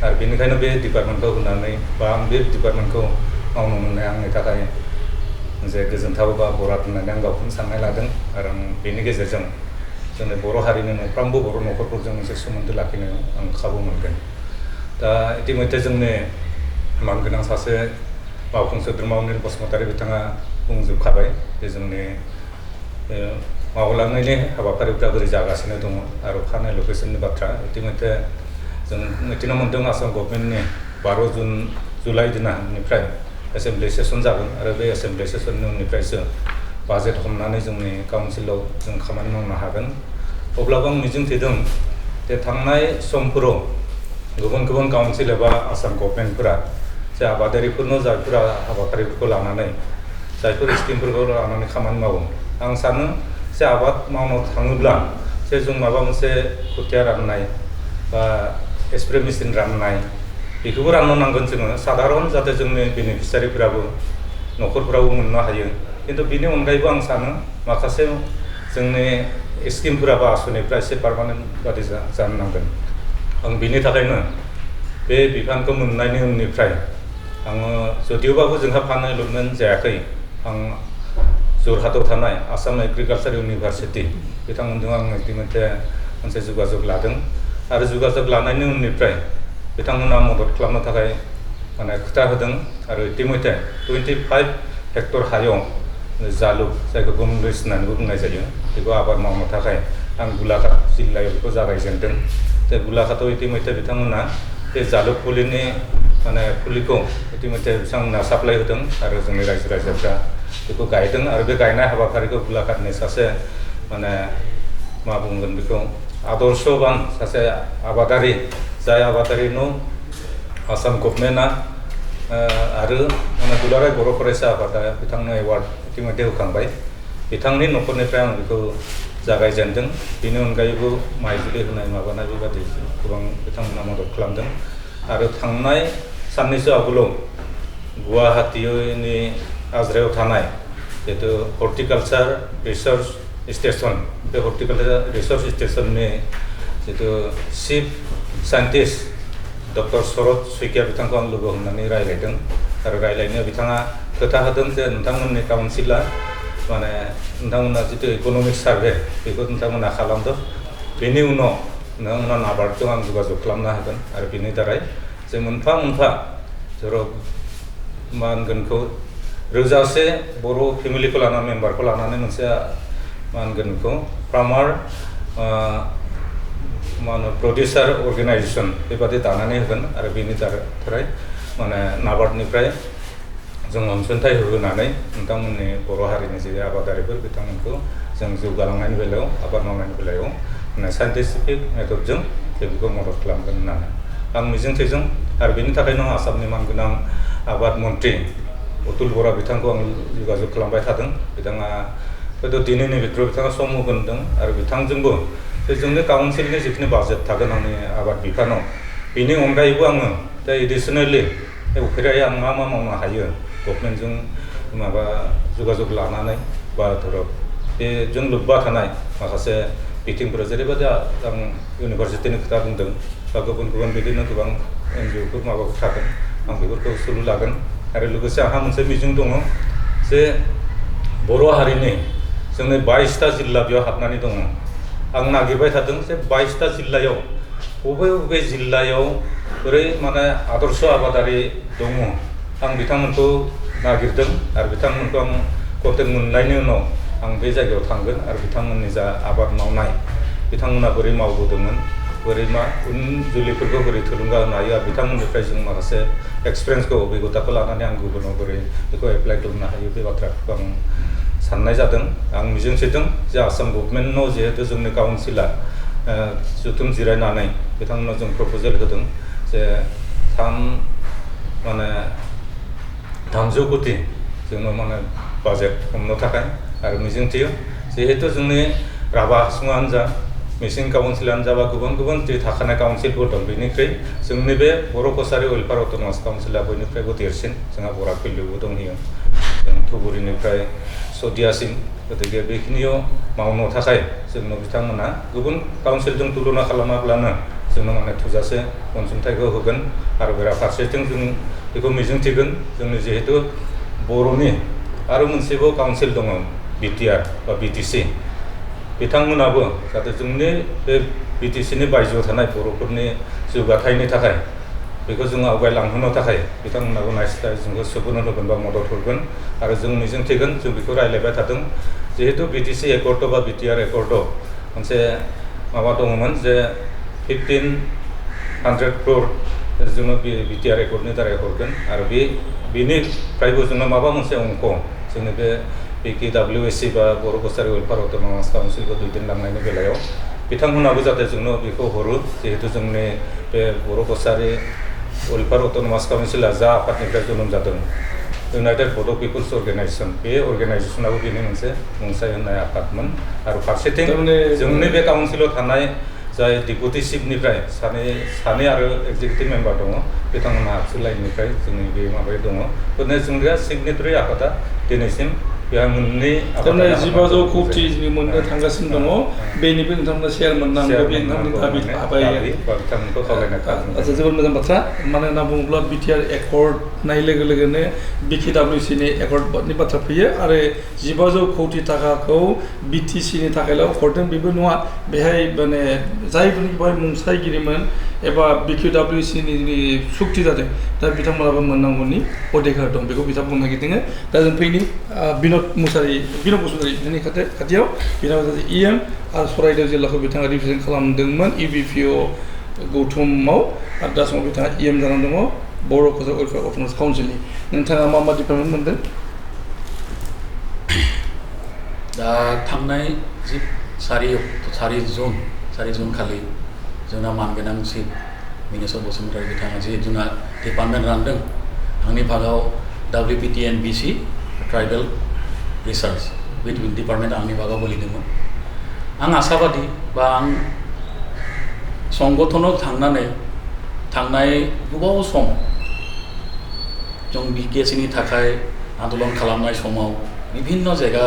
S3: आरो बेनिखायनो बे डिपार्टमेन्टखौ होनानै बा आं बे डिपार्टमेन्टखौ मावनो मोननाय आंनि थाखाय मोनसे गोजोनथाव बा बराद होननानै आं गावखौनो साननाय लादों आरो आं बेनि गेजेरजों जोंनि बर' हारिनि मोनफ्रोमबो बर' न'खरफोरजों मोनसे सोमोन्दो लाखिनो आं खाबु मोनगोन दा इतिमध्य जोंनि मानगोनां सासे मावफुं सोद्रोमा अनिल बसुमतारी बिथाङा बुंजोबखाबाय जे जोंनि मावलांनायनि हाबाफारिफ्रा बोरै जागासिनो दङ आरो अखानाय एल'केसननि बाथ्रा इतिमध्य जों मिथिनो मोन्दों आसाम गभर्नमेन्टनि 12 जुलाइ दिननिफ्राय एसेम्बलि सेसन जागोन आरो बे एसेम्बलि सेसननि उननिफ्रायसो बाजेट हमनानै जोंनि काउन्सिलाव जों खामानि मावनो हागोन अब्लाबो आं मिजिंथिदों जे थांनाय समफोराव गुबुन गुबुन काउन्सिल एबा आसाम गभर्नमेन्टफोरा जे आबादारिफोरनो जायफोरा हाबाफारिफोरखौ लानानै जायफोर स्किमफोरखौ लानानै खामानि मावो आं सानो जे आबाद मावनो थाङोब्ला जे जों माबा मोनसे खोथिया राननाय बा स्प्रे मेचिन राननाय बेखौबो राननो नांगोन जोङो साधारन जाहाथे जोंनि बेनिफिसियारिफोराबो न'खरफोराबो मोननो हायो खिन्थु बेनि अनगायैबो आं सानो माखासे जोंनि स्किमफोरा बा आसनिफ्रा एसे पार्मानेन्ट बादि जानो नांगोन आं बेनि थाखायनो बे बिफानखौ मोननायनि उननिफ्राय आङो जदिवबाबो जोंहा फान एलटमेन्ट जायाखै आं जरहाटआव थानाय आसाम एग्रिकालचार इउनिभारसिटि बिथांमोनजों आं इतिमध्य मोनसे जगाजग लादों आरो जगाजग लानायनि उननिफ्राय बिथांमोना मदद खालामनो थाखाय माने खोथा होदों आरो इतिमध्य 25 हेक्टर हायाव जालुक जायखौ गमलेस होननानैबो बुंनाय जायो बेखौ आबाद मावनो थाखाय आं गोलाघाट जिल्लायाव बेखौ जागायजेनदों जे गोलाघाटआव इतिमध्य बिथांमोना बे जालुक फुलिनि माने फुलिखौ इतिमध्य बिथांमोना साप्लाय होदों आरो जोंनि रायजो राजाफ्रा बेखौ गायदों आरो बे गायनाय हाबाफारिखौ गोलाघाटनि सासे माने मा बुंगोन बेखौ आदर्शबान सासे आबादारि जाय आबादारिनो आसाम गभर्नमेन्टआ आरो माने दुलाराय बर' फरायसा आफादा बिथांनो एवार्ड इतिमध्य होखांबाय बिथांनि न'खरनिफ्राय आं बेखौ जागायजेनदों बेनि अनगायैबो माइजुलि होनाय माबानाय बेबादि गोबां बिथांमोना मदद खालामदों आरो थांनाय साननैसो आगोलाव गुवाहाटीनि आजरायाव थानाय जिहेतु हर्टिकालचार रिसार्च स्टेशन बे हर्टिकालचार रिसार्च स्टेशननि जितु चिफ साइन्टिस्ट डक्टर शरद शइकिया बिथांखौ आं लोगो हमनानै रायलायदों आरो रायलायनायाव बिथाङा खोथा होदों जे नोंथांमोननि काउन्सिला माने नोंथांमोना जितु इक'नमिक सार्भे बेखौ नोंथांमोना खालामदों बेनि उनाव नोंथांमोना नाबार्डजों आं जगाजग खालामनो हागोन आरो बेनि दारै जों मोनफा मोनफा जेराव मा होनगोनखौ रोजासे बर' फेमिलिखौ लानानै मेम्बारखौ लानानै मोनसे मा होनगोन बेखौ फार्मार मा होनो प्रडिउसार अर्गेनाइजेसन बेबादि दानानै होगोन आरो बेनि दारै माने नाबार्डनिफ्राय जों अनसुंथाइ होनानै नोंथांमोननि बर' हारिनि जे आबादारिफोर बिथांमोनखौ जों जौगालांनायनि बेलायाव आबाद मावनायनि बेलायाव माने साइन्टिफिक मेथडजों जों बेखौ मदद खालामगोन होननानै आं मिजिंथिदों आरो बेनि थाखायनो आसामनि मानगोनां आबाद मन्त्रि अतुल बरा बिथांखौ आं जगाजग खालामबाय थादों बिथाङा हयथ' दिनैनि भितराव बिथाङा सम होगोन होनदों आरो बिथांजोंबो जे जोंनि काउन्सिलनि जिखिनि बाजेट थागोन आंनि आबाद बिफानाव बेनि अनगायैबो आङो दा एडिसनेलि उफेरायै आं मा मा मावनो हायो गभर्नमेन्टजों माबा जगाजग लानानै बा धरक बेजों लोब्बा थानाय माखासे बिथिंफोरा जेरैबायदि आं इउनिभारसिटिनि खोथा बुंदों बा गुबुन गुबुन बिदिनो गोबां एनजिअफोर माबाफोर थागोन आं बेफोरखौ सुलु लागोन आरो लोगोसे आंहा मोनसे मिजिं दङ जे बर' हारिनि जोंनि 22टा जिल्ला बेयाव हाबनानै दङ आं नागिरबाय थादों जे 22टा जिल्लायाव बबे जिल्लायाव बोरै माने आदर्श आबादारि दङ आं बिथांमोनखौ नागिरदों आरो बिथांमोनखौ आं कन्टेक्ट मोननायनि उनाव आं बे जायगायाव थांगोन आरो बिथांमोननि जा आबाद मावनाय बिथांमोना बोरै मावबोदोंमोन बोरै मा उन जोलैफोरखौ बोरै थुलुंगा होनो हायो आरो बिथांमोननिफ्राय जों माखासे एक्सपिरियेन्सखौ अभिगताखौ लानानै आं गुबुनाव बोरै बेखौ एप्लाइ खालामनो हायो बे बाथ्राखौ आं साननाय जादों आं मिजिंथिदों जे आसाम गभर्नमेन्टनाव जिहेतु जोंनि काउन्सिला जथुम जिरायनानै बिथांमोनाव जों प्रप'जेल होदों जे 300 कोटि जोंनो माने बाजेट हमनो थाखाय आरो मिजिंथियो जिहेतु जोंनि राभा हासुङानो जा मिसिं काउन्सिलानो जा बा गुबुन गुबुन जि थाखानाय काउन्सिलफोर दं बेनिख्रुइ जोंनि बे बर' कसारि वेलफेयार अट'नमास काउन्सिला बयनिफ्रायबो देरसिन जोंहा बराक भेलियावबो दंहैयो जों धुबुरीनिफ्राय सदियासिम गतिके बेखिनियाव मावनो थाखाय जोंनो बिथांमोना गुबुन काउन्सिलजों तुलना खालामाब्लानो जोंनो माने थोजासे अनसुंथाइखौ होगोन आरो बेराफारसेथिं जों बेखौ मिजिंथिगोन जोंनि जिहेतु बर'नि आरो मोनसेबो काउन्सिल दङ बिटिआर बा बिटिसि बिथांमोनाबो जाहाथे जोंनि बे बिटिसिनि बायजोआव थानाय बर'फोरनि जौगाथायनि थाखाय बेखौ जों आवगायलांहोनो थाखाय बिथांमोनाबो नायस्लाय जोंखौ सुबुरुन होगोन बा मदद होगोन आरो जों मिजिंथिगोन जों बेखौ रायज्लायबाय थादों जिहेतु बिटिसि एकर्ड बा बिटिआर एकर्डआव मोनसे माबा दङमोन जे 1500 क्र'र जोङो बिटिआर एकर्डनि दारै हरगोन आरो बेनिफ्रायबो जोंनो माबा मोनसे अंक जोंनि बे PKWSC बा बर' कसारि वेलफेयार अट'नमास काउन्सिलखौ दैदेनलांनायनि बेलायाव बिथांमोनाबो जाहाथे जोंनो बेखौ हरो जिहेतु जोंनि बे बर' कसारि वेलफेयार अट'नमास काउन्सिला जा आफादनिफ्राय जोनोम जादों इउनाइटेड बड' पिपुल्स अर्गेनाइजेसन बे अर्गेनाइजेसनाबो बेनि मोनसे मुंसाइ होनाय आफादमोन आरो फारसेथिं जोंनि बे काउन्सिलाव थानाय जाय डेपुटि चिफनिफ्राय सानै आरो एक्जिकिउटिभ मेम्बार दङ बिथांमोनहा आबसु लाइननिफ्राय जोंनि बे माबायाव दङ ओरैनो जोंनिया सिगनेटरि आफादा दिनैसिम बेहा मोननै
S1: 1500 कोटि मोननो थांगासिनो दङ बेनिफ्राय नोंथांमोना शेयार मोननांगौ बे नोंथांमोननि दाबि थाबाय
S3: बिथांमोनखौ खावलायनाय
S1: आচ্ছা जोबोद मोजां बाथ्रा मानो होनना बुङोब्ला बिटिआर एकर्ड नाय लोगो लोगोनो बिकेडब्लिउसिनि एकर्डनि बाथ्रा फैयो आरो 1500 कोटि थाखाखौ बिटिसिनि थाखायल' हरदों बेबो नङा बेहाय माने जायफोरनि बेहाय मुंसाइगिरिमोन एबा बिकेडब्लिउसिनि सुक्ति जादों दा बिथांमोनाबो मोननांगौनि अधिकार दं बेखौ बिथांमोना बुंनो नागिरदों दा जों फैनि बिन'द बसुमतारी बिथांनि खाथियाव बिथाङा सासे EM आरो सराइदेव जिल्लाखौ बिथाङा रिप्रेजेन्ट खालामदोंमोन UBPO गौथुमाव आरो दा समाव बिथाङा EM जानानै दङ बर' कसारि वेलफेयार अट'नमास काउन्सिलनि नोंथाङा मा डिपार्टमेन्ट मोनदों
S4: दा थांनाय जि 4 जुन खालि जोंना मानगोनांसिन मिनिस्टार बसुमतारी बिथाङा जि जोंना डिपार्टमेन्ट रानदों आंनि भागाव WPTNBC ट्राइबेल रिसार्च बे डिपार्टमेन्ट आंनि भागाव गोलैदोंमोन आं आसाबादि बा आं संगठनाव थांनाय गोबाव सम जों BKSनि थाखाय आन्दलन खालामनाय समाव विभिन्न जायगा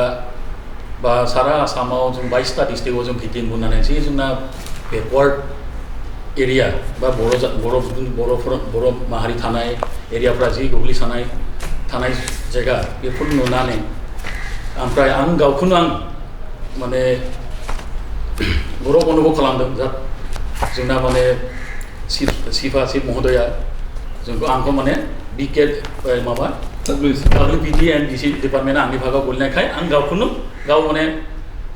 S4: बा सारा आसामाव जों 22टा डिस्ट्रिक्टआव जों भिजिट बुंनानै जि जोंना बेकवार्ड एरिया बा बर' माहारि थानाय एरियाफ्रा जि गोग्लैसोनाय थानाय जायगा बेफोर नुनानै ओमफ्राय आं गावखौनो आं माने गौरब अनुभव खालामदों जोंना माने चिफ महोदया जोंखौ आंखौ माने माबा WPTNBC डिपार्टमेन्टआ आंनि भागाव गोलैनायखाय आं गावखौनो गाव माने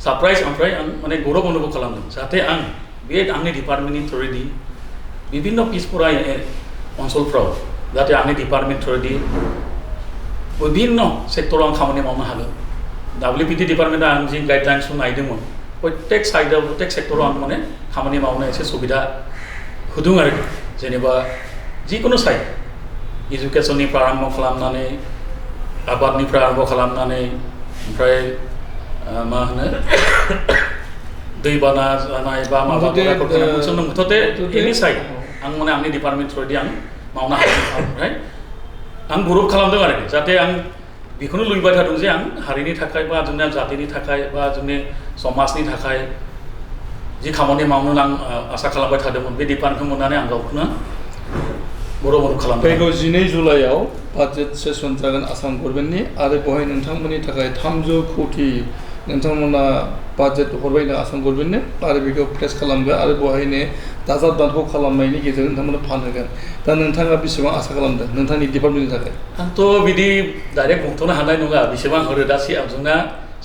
S4: सारप्राइज ओमफ्राय आं माने गौरब अनुभव खालामदों जाहाथे आं बे आंनि डिपार्टमेन्टनि थ्रुयै विभिन्न पिसफोरा ओनसोलफ्राव जाहाथे आंनि डिपार्टमेन्ट थ्रुयै विभिन्न सेक्टराव आं खामानि मावनो हागोन WPT डिपार्टमेन्टआ आं जि गाइडलाइन्सखौ नायदोंमोन प्रत्येक साइडआव प्रत्येक सेक्टराव आं माने खामानि मावनो एसे सुबिदा होदों आरो जेनेबा जिकुनु साइड एजुकेसननिफ्राय आरम्भ खालामनानै आबादनिफ्राय आरम्भ खालामनानै ओमफ्राय मा होनो दैबाना जानाय बा माबा मुथते एनि साइड आं माने आंनि डिपार्टमेन्ट थ्रुयै आं मावनो हागोन ओमफ्राय आं गौरब खालामदों आरो जाहाथे आं बेखौनो लुबैबाय थादों जे आं हारिनि थाखाय बा जोंनि जातिनि थाखाय बा जोंनि समाजनि थाखाय जि खामानि मावनो आं आसा खालामबाय थादोंमोन बे डिपार्टमेन्टखौ मोननानै आं गावखौनो गौरब खालामदों
S1: फैगौ 12 जुलाइआव बाजेट सेसन जागोन आसाम गभर्नमेन्टनि आरो बेवहाय नोंथांमोननि थाखाय 300 कोटि नोंथांमोना बाजेट हरबायनो आसाम गभर्नमेन्टनो आरो बेखौ प्लेस खालामगोन आरो बेवहायनो दाजाब दानख' खालामनायनि गेजेरजों नोंथांमोना फानहोगोन दा नोंथाङा बेसेबां आसा खालामदों नोंथांनि डिपार्टमेन्टनि थाखाय
S4: आंथ' बिदि डाइरेक्ट बुंथ'नो हानाय नङा बेसेबां हरो दा जोंना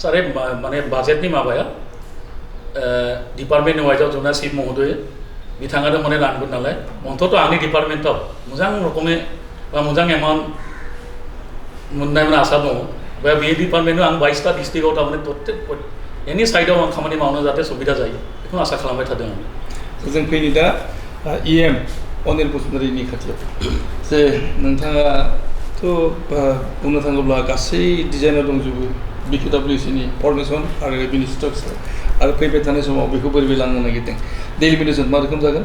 S4: सारे माने बाजेटनि माबाया डिपार्टमेन्ट वाइजआव जोंना चिफ महोदय बिथाङानो माने रानगोन नालाय अन्तत' आंनि डिपार्टमेन्टआव मोजां रोखोमै बा मोजां एमाउन्ट मोननायनि आसा दङ बा बे डिपार्टमेन्टआव आं 22टा डिस्ट्रिक्टआव थारमाने एनि साइडआव आं खामानि मावनो जाहाथे सुबिदा जायो बेखौ आसा खालामबाय थादों आं
S1: जों फैनि दा EM अनिल बसुमतारीनि खाथियाव जे नोंथाङाथ' बुंनो थाङोब्ला गासै डिजाइनाव दंजोबो BKWCनि फर्मेसन आरो बिनि स्ट्राक्चार आरो फैबाय थानाय समाव बेखौ बोरै लांनो नागिरदों डेलिमिटेसन मा रोखोम जागोन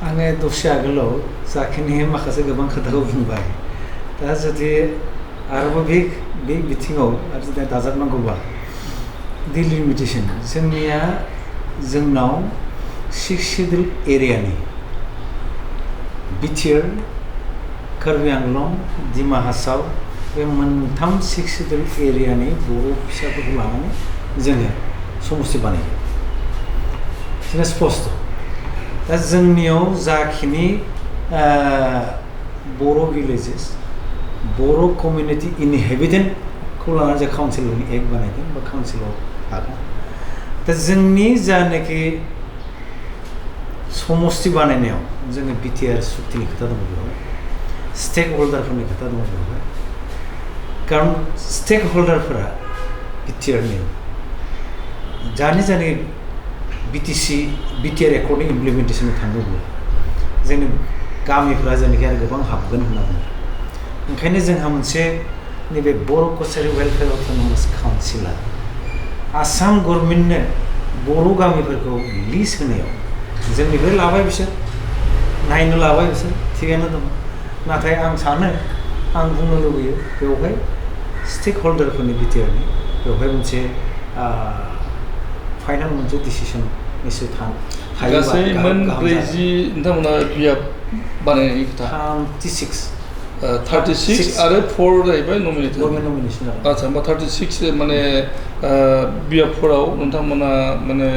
S2: आङो दसे आगोलाव जाखिनि माखासे गोबां खोथाखौ बुंबाय दा जुदि आरोबाव बे बिथिङाव आरो जुदि दाजाबनांगौबा डेलिमिटेसन जोंनाव 6 शिड्युल एरियानि बिटिआर कार्बि आंलं डिमा हासाव बे मोनथाम 6 शिड्युल एरियानि बर' फिसाफोरखौ लानानै जोङो समस्ति बानायो जोंना स्पष्ट दा जोंनियाव जाखिनि बर' भिलेजेस बर' कमिउनिटि इनहेबिटेन्टखौ लानानै जों काउन्सिलनि एक्ट बानायदों बा काउन्सिलाव हागोन दा जोंनि जानाखि समस्ति बानायनायाव जोङो बिटिआर सुक्तिनि खोथा दङ बेवहाय स्टेक हल्डारफोरनि खोथा दङ बेवहाय कारण स्टेक हल्डारफोरा बिटिआरनि जानि बिटिआर एकर्डनि इमप्लिमेन्टेसनाव थाङोब्ला जोंनि गामिफ्रा जेनाखि आरो गोबां हाबगोन होनना बुङो ओंखायनो जोंहा मोनसे नैबे बर' कचारि वेलफेयार अट'नमास काउन्सिला आसाम गभर्नमेन्टनो बर' गामिफोरखौ लिज होनायाव जोंनिफ्राय लाबाय बिसोर नायनो लाबाय बिसोर थिगानो दं नाथाय आं सानो आं बुंनो लुबैयो बेवहाय स्टेक हल्डारफोरनि बिटिआरनि बेवहाय मोनसे फाइनाल मोनसे डिसिसन निश्चय
S1: गासै मोन 40 नोंथांमोना बियाब बानायनायनि खोथा 36 आरो 4 जाहैबाय नमिनेसन आচ্ছা होमबा 36 माने बियाबफोराव नोंथांमोना माने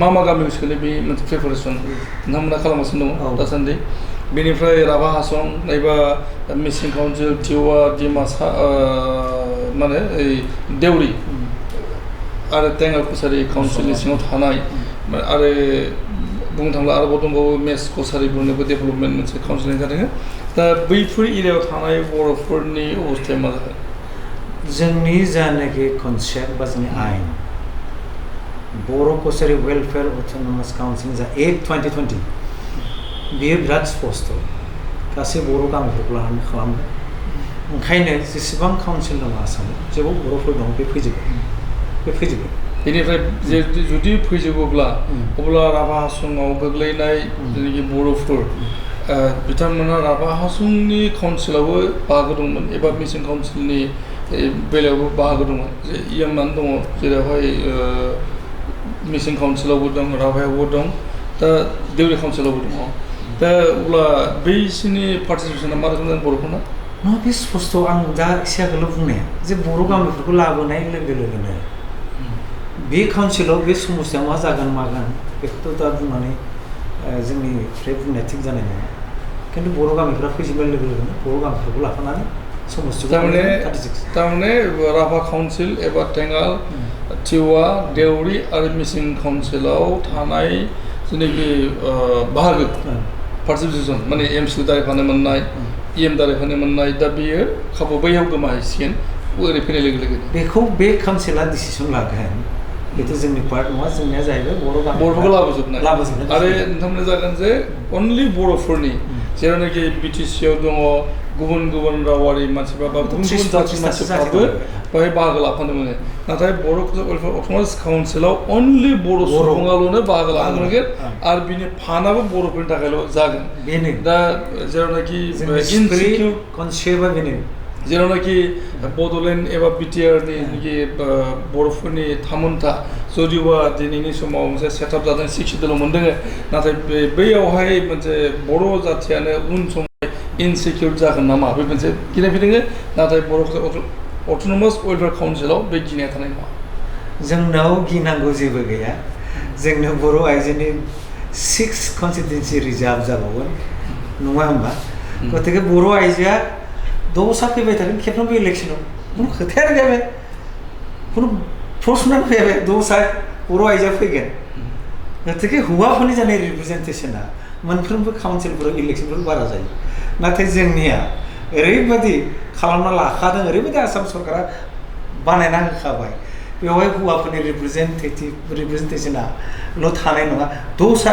S1: मा गामियाव सोलियो बे मोनसे प्रिपारेसन नोंथांमोना खालामगासिनो दङ दासान्दि बेनिफ्राय राभा हासं एबा मिसिं काउन्सिल टिवा डिमासा माने देउरि आरो टेंगाल कचारि काउन्सिलनि सिङाव थानाय आरो बुंनो थाङोब्ला आरोबाव दंबावो मेस कचारिफोरनिबो डेभेलपमेन्ट मोनसे काउन्सिलिं जादों दा बैफोर एरियायाव थानाय बर'फोरनि अबस्थाया मा जागोन
S2: जोंनि जानाखि कनसेप्ट बा जोंनि आयेन बर' कचारि वेलफेयार अट'नमास काउन्सिल जा एक्ट 2020 बेयो बिराद स्पष्ट गासै बर' गामिफोरखौ लानानै खालामगोन ओंखायनो जेसेबां काउन्सिल दङ आसामाव जेराव बर'फोर दं बे फैजोबगोन बेनिफ्राय
S1: जुदि फैजोबोब्ला अब्ला राभा हासङाव गोग्लैनाय जेनाखि बर'फोर बिथांमोना राभा हासंनि काउन्सिलावबो बाहागो दंमोन एबा मिसिं काउन्सिलनि बेलायावबो बाहागो दंमोन जे इयामानो दङ जेरावहाय मिसिं काउन्सिलावबो दं राभायावबो दं दा देउरि काउन्सिलावबो दङ दा अब्ला बैसिनि पार्टिसिपेसना मा रोखोम जागोन बर'फोरना
S2: बे स्पष्ट आं दा एसे आगोलाव बुंनाया जे बर' गामिफोरखौ लाबोनाय लोगो लोगोनो बे काउन्सिलाव बे समस्याया मा जागोन मागोन बेखौथ' दा बुंनानै जोंनिफ्राय बुंनाया थिग जानाय नङा खिन्थु बर' गामिफोरा फैजोबनाय लोगो लोगोनो बर' गामिफोरखौ लाफानानै
S1: थारमाने राभा काउन्सिल एबा टेंगाल टिवा देउरि आरो मिसिं काउन्सिलाव थानाय जेनाखि बाहागो पार्टिसिपेसन माने एमसि दारायफानो मोननाय EM दारायफानो मोननाय दा बेयो खाबु बैयाव गोमाहैसिगोन ओरै फैनाय लोगो लोगो
S2: बेखौ बे काउन्सिला डिसिसन लागोन बेथ' जोंनि पार्ट नङा जोंनिया जाहैबाय
S1: बर'फोरखौ लाबोजोबनाय आरो नोंथांमोना जागोन जे अनलि बर'फोरनि जेरावनाखि BTC आव दङ गुबुन रावारि मानसिफ्रा बा गुबुन जाथि मानसिफ्राबो बेवहाय बाहागो लाफानो मोनो नाथाय बर' वेलफेयार अट'नमास काउन्सिलाव अनलि बर' सुबुङाल'नो बाहागो लानो मोनगोन आरो बिनि फान्डआबो बर'फोरनि थाखायल' जागोन
S2: बेनो
S1: दा जेरावनाखि इनसिकिउर
S2: कनसेप्टआ बेनो
S1: जेरावनाखि बड'लेण्ड एबा बिटिआरनि जेनाखि बर'फोरनि थामोनथा जदिबा दिनैनि समाव मोनसे सेटआप जादों 6 शिड्युलाव मोनदों नाथाय बैयावहाय मोनसे बर' जाथियानो उन समाव इनसिकिउर जागोन नामा बे मोनसे गिनाय फैदों नाथाय बर' अट'नमास वेलफेयार काउन्सिलाव बे गिनाया थानाय नङा
S2: जोंनाव गिनांगौ जेबो गैया जोंनो बर' आइजोनि 6 कन्स्टिटुएन्सि रिजार्भ जाबावगोन नङा होमबा गतिके बर' आइजोआ दसा फैबाय थागोन खेबफ्रोमबो इलेक्सनाव खुनु खोथायानो गैया बे खुनु प्रश्नआनो फैया बे दसा बर' आइजोआ फैगोन गतिके हौवाफोरनि जानाय रिप्रेजेन्टेसना मोनफ्रोमबो काउन्सिलफोराव इलेक्सनफोर बारा जायो नाथाय जोंनिया ओरैबायदि खालामना लाखादों ओरैबायदि आसाम सरकारा बानायना होखाबाय बेवहाय हौवाफोरनि रिप्रेजेन्टेसना थानाय नङा दस्रा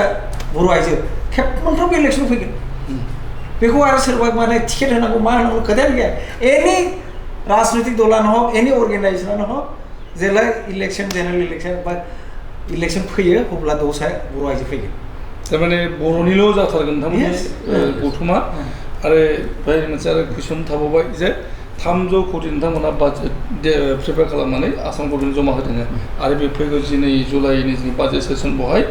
S2: बर' आइजो खेबफ्रोमबो इलेक्सन फैगोन बेखौ आरो सोरबा माने टिकेट होनांगौ मा होनांगौ खोथायानो गैया एनि राजनैतिक दलानो हक एनि अर्गेनाइजेसनानो हक जेला इलेक्सन जेनेरेल इलेक्सन बा इलेक्सन फैयो अब्ला दस्रा बर' आइजो फैगोन
S1: थारमाने बर'निल' जाथारगोन नोंथांमोननि गौथुमा आरो बेहाय मोनसे आरो कुइसन थाबावबाय जे 300 कोटि नोंथांमोना बाजेट प्रिपेयार खालामनानै आसाम गभर्नमेन्ट जमा होदों आरो बे फैगौ 2 जुलाइनि जोंनि बाजेट सेसन बेवहाय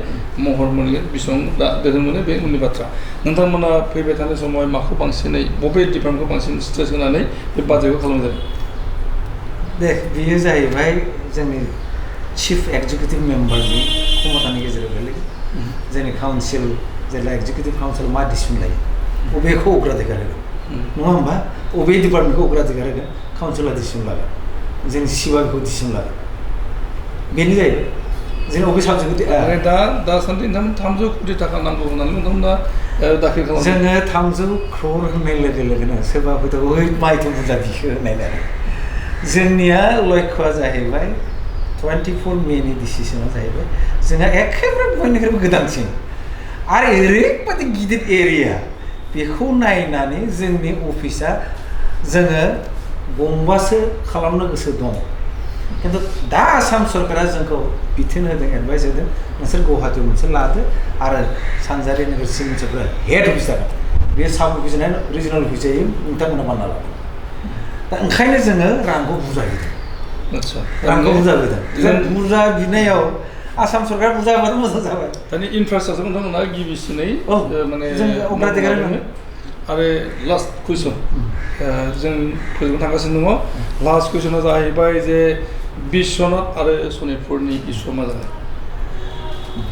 S1: महर मोनगोन बेसेबां दोहोन मोनो बे उननि बाथ्रा नोंथांमोना फैबाय थानाय समाव माखौ बांसिनै बबे डिपार्टमेन्टखौ बांसिन स्ट्रेस होनानै बे बाजेटखौ खालामजायो
S2: दे बेयो जाहैबाय जोंनि चिफ एक्जिकिउटिभ मेम्बारनि क्षमतानि गेजेराव गोलैयो जोंनि काउन्सिल जेला एक्जिकिउटिभ काउन्सिल मा डिसिसन लायो बबेखौ अग्राधिकार होगोन नङा होमबा बबे डिपार्टमेन्टखौ अग्राधिकार होगोन काउन्सिला डिसिसन लागोन जोंनि सिबा बेखौ डिसिसन लागोन बेनो जाहैबाय जों बबे साबजेक्टखौ
S1: दासान्दि नोंथांमोन 300 कोटि थाखा नांगौ होननानै नोंथांमोना दाखिल खालामो
S2: जोङो 300 क्रर होननाय लोगो लोगोनो सोरबा हयथ' ओइ माइथ' बुरजा बिखो होननाय आरो जोंनिया लक्ष्यआ जाहैबाय 24 मेनि डिसिसना जाहैबाय जोंहा एखेबारे बयनिख्रुइबो गोदानसिन आरो ओरैबायदि गिदिर एरिया बेखौ नायनानै जोंनि अफिसा जोङो गंबासो खालामनो गोसो दं खिन्थु दा आसाम सरकारा जोंखौ बिथोन होदों एडभाइस होदों नोंसोर गुवाहाटीयाव मोनसे लादो आरो सानजारि नोगोरसिम मोनसेफोरा हेड अफिस जागोन बे साब अफिस रिजनेल अफिस जायो नोंथांमोना बानायना लादों दा ओंखायनो जोङो रांखौ बुरजा होदों रांखौ बुरजा होदों जों बुरजा बिनायाव आसाम सरकारा बुरजा होबाथ' मोजां जाबाय
S1: दानि इनफ्रास्ट्राक्चार नोंथांमोना गिबिसिनै माने
S2: जों अग्राधिकार होनांगोन
S1: आरो लास्ट कुइसन जों फोजोबनो थांगासिनो दङ लास्ट कुइसना जाहैबाय जे बिश्वनाथ आरो सनितपुरनि इस्युआ मा जागोन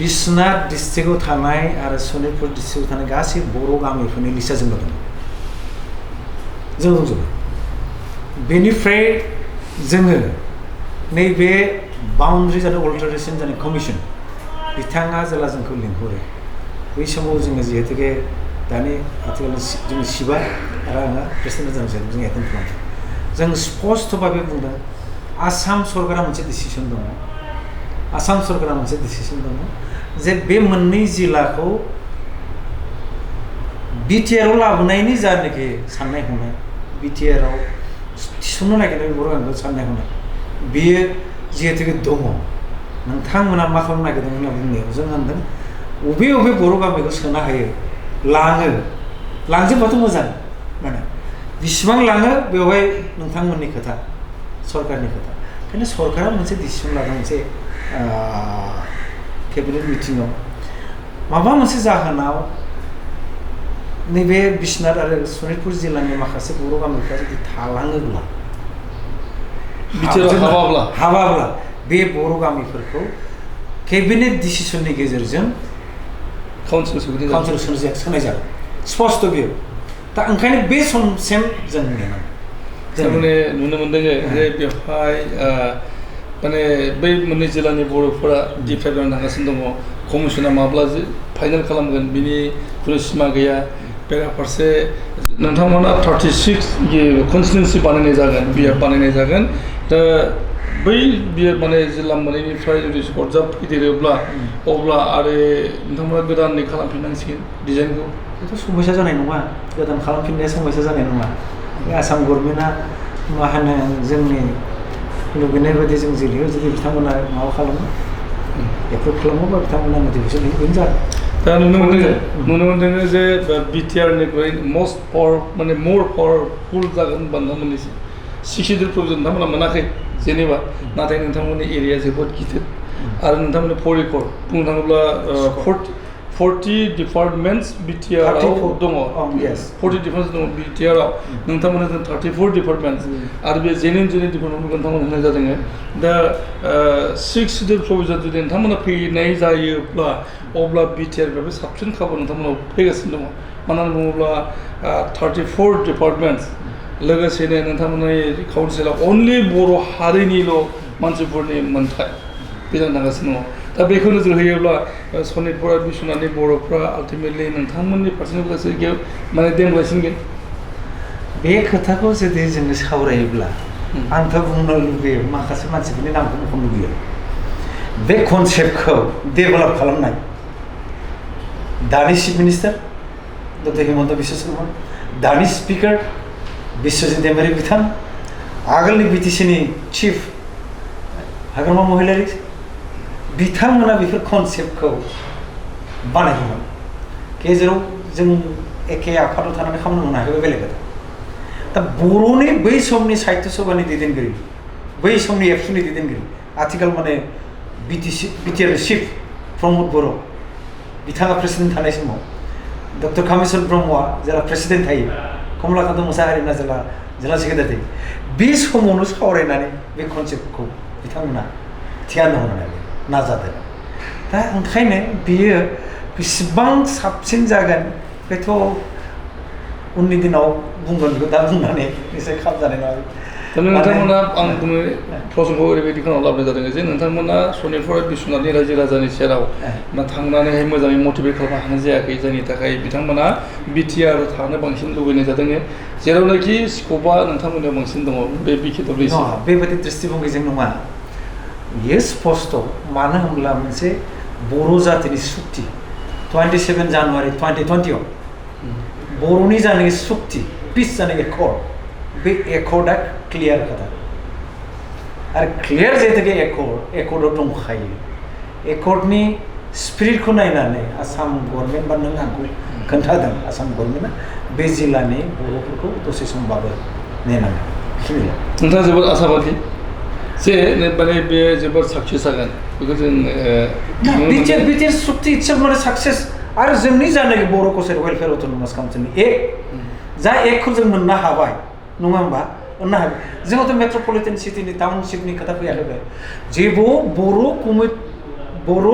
S2: बिश्वनाथ डिस्ट्रिक्टआव थानाय आरो सनितपुर डिस्ट्रिक्टआव थानाय गासै बर' गामिफोरनि लिस्टआ जोंनाव दङ जों दंजोबो बेनिफ्राय जोङो नैबे बाउन्ड्रि जानाय अल्टारेसन जानाय कमिसन बिथाङा जेला जोंखौ लिंहरो बै समाव जोङो जिहेतुके दानि आथिखालनि जोंनि सिबा आरो आङो प्रेसिडेन्ट जानानै जों एटेन्ड खालामदों जों स्पष्ट भाबै बुंदों आसाम सरकारा मोनसे डिसिसन दङ आसाम सरकारा मोनसे डिसिसन दङ जे बे मोननै जिल्लाखौ बिटिआरआव लाबोनायनि जानाखि साननाय हनाय बिटिआरआव थिसननो नागिरनाय बर' गामिखौ साननाय हनाय बेयो जिहेतुके दङ नोंथांमोना मा खालामनो नागिरदों होनना बुंनायाव जों होनदों बबे बर' गामिखौ सोनो हायो लांजोबबाथ' मोजां माने बेसेबां लाङो बेवहाय नोंथांमोननि खोथा सरकारनि खोथा ओंखायनो सरकारा मोनसे डिसिसन लादों मोनसे केबिनेट मिटिङाव माबा मोनसे जाहोनाव नैबे बिश्वनाथ आरो सनितपुर जिल्लानि माखासे बर' गामिफ्रा जुदि थालाङोब्ला हाबाब्ला बे बर' गामिफोरखौ केबिनेट डिसिसननि गेजेरजों काउन्सिल सोनाय जागोन स्पष्ट बेयो दा ओंखायनो बे समसिम जों नेनांगौ
S1: थारमाने नुनो मोनदों जे बेवहाय माने बै मोननै जिल्लानि बर'फोरा डिप्राइभ जानानै थांगासिनो दङ कमिसना माब्ला फाइनाल खालामगोन बिनि खुनु सिमा गैया बेराफारसे नोंथांमोना 36 कनस्टिटुएन्सि बानायनाय जागोन बिएफ बानायनाय जागोन दा बै बिएफ माने जिल्ला मोननैनिफ्राय जुदि सरजाब फैदेरोब्ला अब्ला आरो नोंथांमोना गोदानै खालामफिननांसिगोन डिजाइनखौ
S2: बेथ' समस्या जानाय नङा गोदान खालामफिननाया समस्या जानाय नङा आसाम गभर्नमेन्टआ मा होनो जोंनि लुबैनाय बायदि जों जिल्लायाव जुदि बिथांमोना माबा खालामो एप्रुभ खालामोबा बिथांमोना मटिभेसन होयो बेनो जागोन
S1: दा नुनो मोनदों जे बिटिआरनिख्रुइ मस्ट माने मर पावारफुल जागोन होनबा नोंथांमोननि 60% नोंथांमोना मोनाखै जेनेबा नाथाय नोंथांमोननि एरिया जोबोद गिदिर आरो नोंथांमोननि परिकर बुंनो थाङोब्ला 40 डिपार्टमेन्ट्स बिटिआरआव दङ 40 डिपार्टमेन्ट्स दङ बिटिआरआव नोंथांमोना 34 डिपार्टमेन्ट्स आरो बे जेने डिपार्टमेन्टखौ नोंथांमोना होनाय जादों दा 6 शिड्युल प्रभिजन जुदि नोंथांमोना फैनाय जायोब्ला अब्ला बिटिआरनिफ्रायबो साबसिन खाबु नोंथांमोनाव फैगासिनो दङ मानो होनना बुङोब्ला 34 डिपार्टमेन्ट्स लोगोसेनो नोंथांमोननि काउन्सिलाव अनलि बर' हारिनिल' मानसिफोरनि मोन्थाय बे जानो थांगासिनो दङ दा बेखौ नोजोर होयोब्ला सनितपुर बिश्वनाथनि बर'फ्रा आल्टिमेटलि नोंथांमोननि पार्सेन्टखौसो माने देमगासिनगोन
S2: बे खोथाखौ जुदि जोङो सावरायोब्ला आंथ' बुंनो लुबैयो माखासे मानसिफोरनि नामखौ बुंनो लुबैयो बे कनसेप्टखौ डेभेलप खालामनाय दानि chief minister doctor Himanta Biswa Sharma दानि स्पिकार बिश्वजित दैमारि बिथां आगोलनि बिटिसिनि चिफ हाग्रामा महिलारि बिथांमोना बेफोर कनसेप्टखौ बानायदोंमोन गेजेराव जों एखे आफादाव थानानै खामानि मावनो हायाखै बेलेग खोथा दा बर'नि बै समनि साहित्य सभानि दैदेनगिरि बै समनि एबसुनि दैदेनगिरि आथिखाल माने बिटिआर चिफ प्रमद बर' बिथाङा प्रेसिडेन्ट थानाय समाव डक्टर कामेश्वर ब्रह्मआ जेला प्रेसिडेन्ट थायो कमलाकान्त मोसाहारिना जेला सेक्रेटारि बे समावनो सावरायनानै बे कनसेप्टखौ बिथांमोना थियानो होनो नाजादों दा ओंखायनो बियो बेसेबां साबसिन जागोन बेथ' उननि दिनाव बुंगोन बेखौ दा बुंनानै एसे खाब जानाय नङा
S1: दा नोंथांमोना आं बुंनो प्रसंगखौ ओरैबायदि खालामना लाबोनाय जादों जे नोंथांमोना सनितपुर बिश्वनाथनि रायजो राजानि सेराव थांनानैहाय मोजाङै मटिभेट खालामनो हानाय जायाखै जायनि थाखाय बिथांमोना बिटिआर थानो बांसिन लुबैनाय जादों जेरावनाखि स्कपआ नोंथांमोननियाव बांसिन दङ बे बिखेडब्लिउसि
S2: बेबायदि दृष्टिभंगिजों नङा बेयो स्पष्ट मानो होनब्ला मोनसे बर' जातिनि सुक्ति 27 जानुवारि 2020 बर'नि जानाय सुक्ति पिस जानाय एकर्ड बे एकर्डआ क्लियार खोथा आरो क्लियार जेतुके एकर्डआव दंखायो एकर्डनि स्पिरिटखौ नायनानै आसाम गभर्नमेन्ट बा नों आंखौ खोन्थादों आसाम गभर्नमेन्टआ बे जिल्लानि बर'फोरखौ दसे समबाबो नेनांगोन बेखिनिल'
S1: नोंथाङा जोबोद आसाबादि जे माने बे जोबोद साक्सेस जागोन बेखौ जों
S2: बिटिआर सुक्ति इटसेल्फ माने साक्सेस आरो जोंनि जानाय बर' कसारि वेलफेयार अट'नमास काउन्सिलनि जा एकखौ जों मोननो हाबाय नङा होमबा मोननो हाबाय जोंहाथ' मेट्रपलिटन सिटिनि टाउनशिपनि खोथा फैयाखै जेबो बर'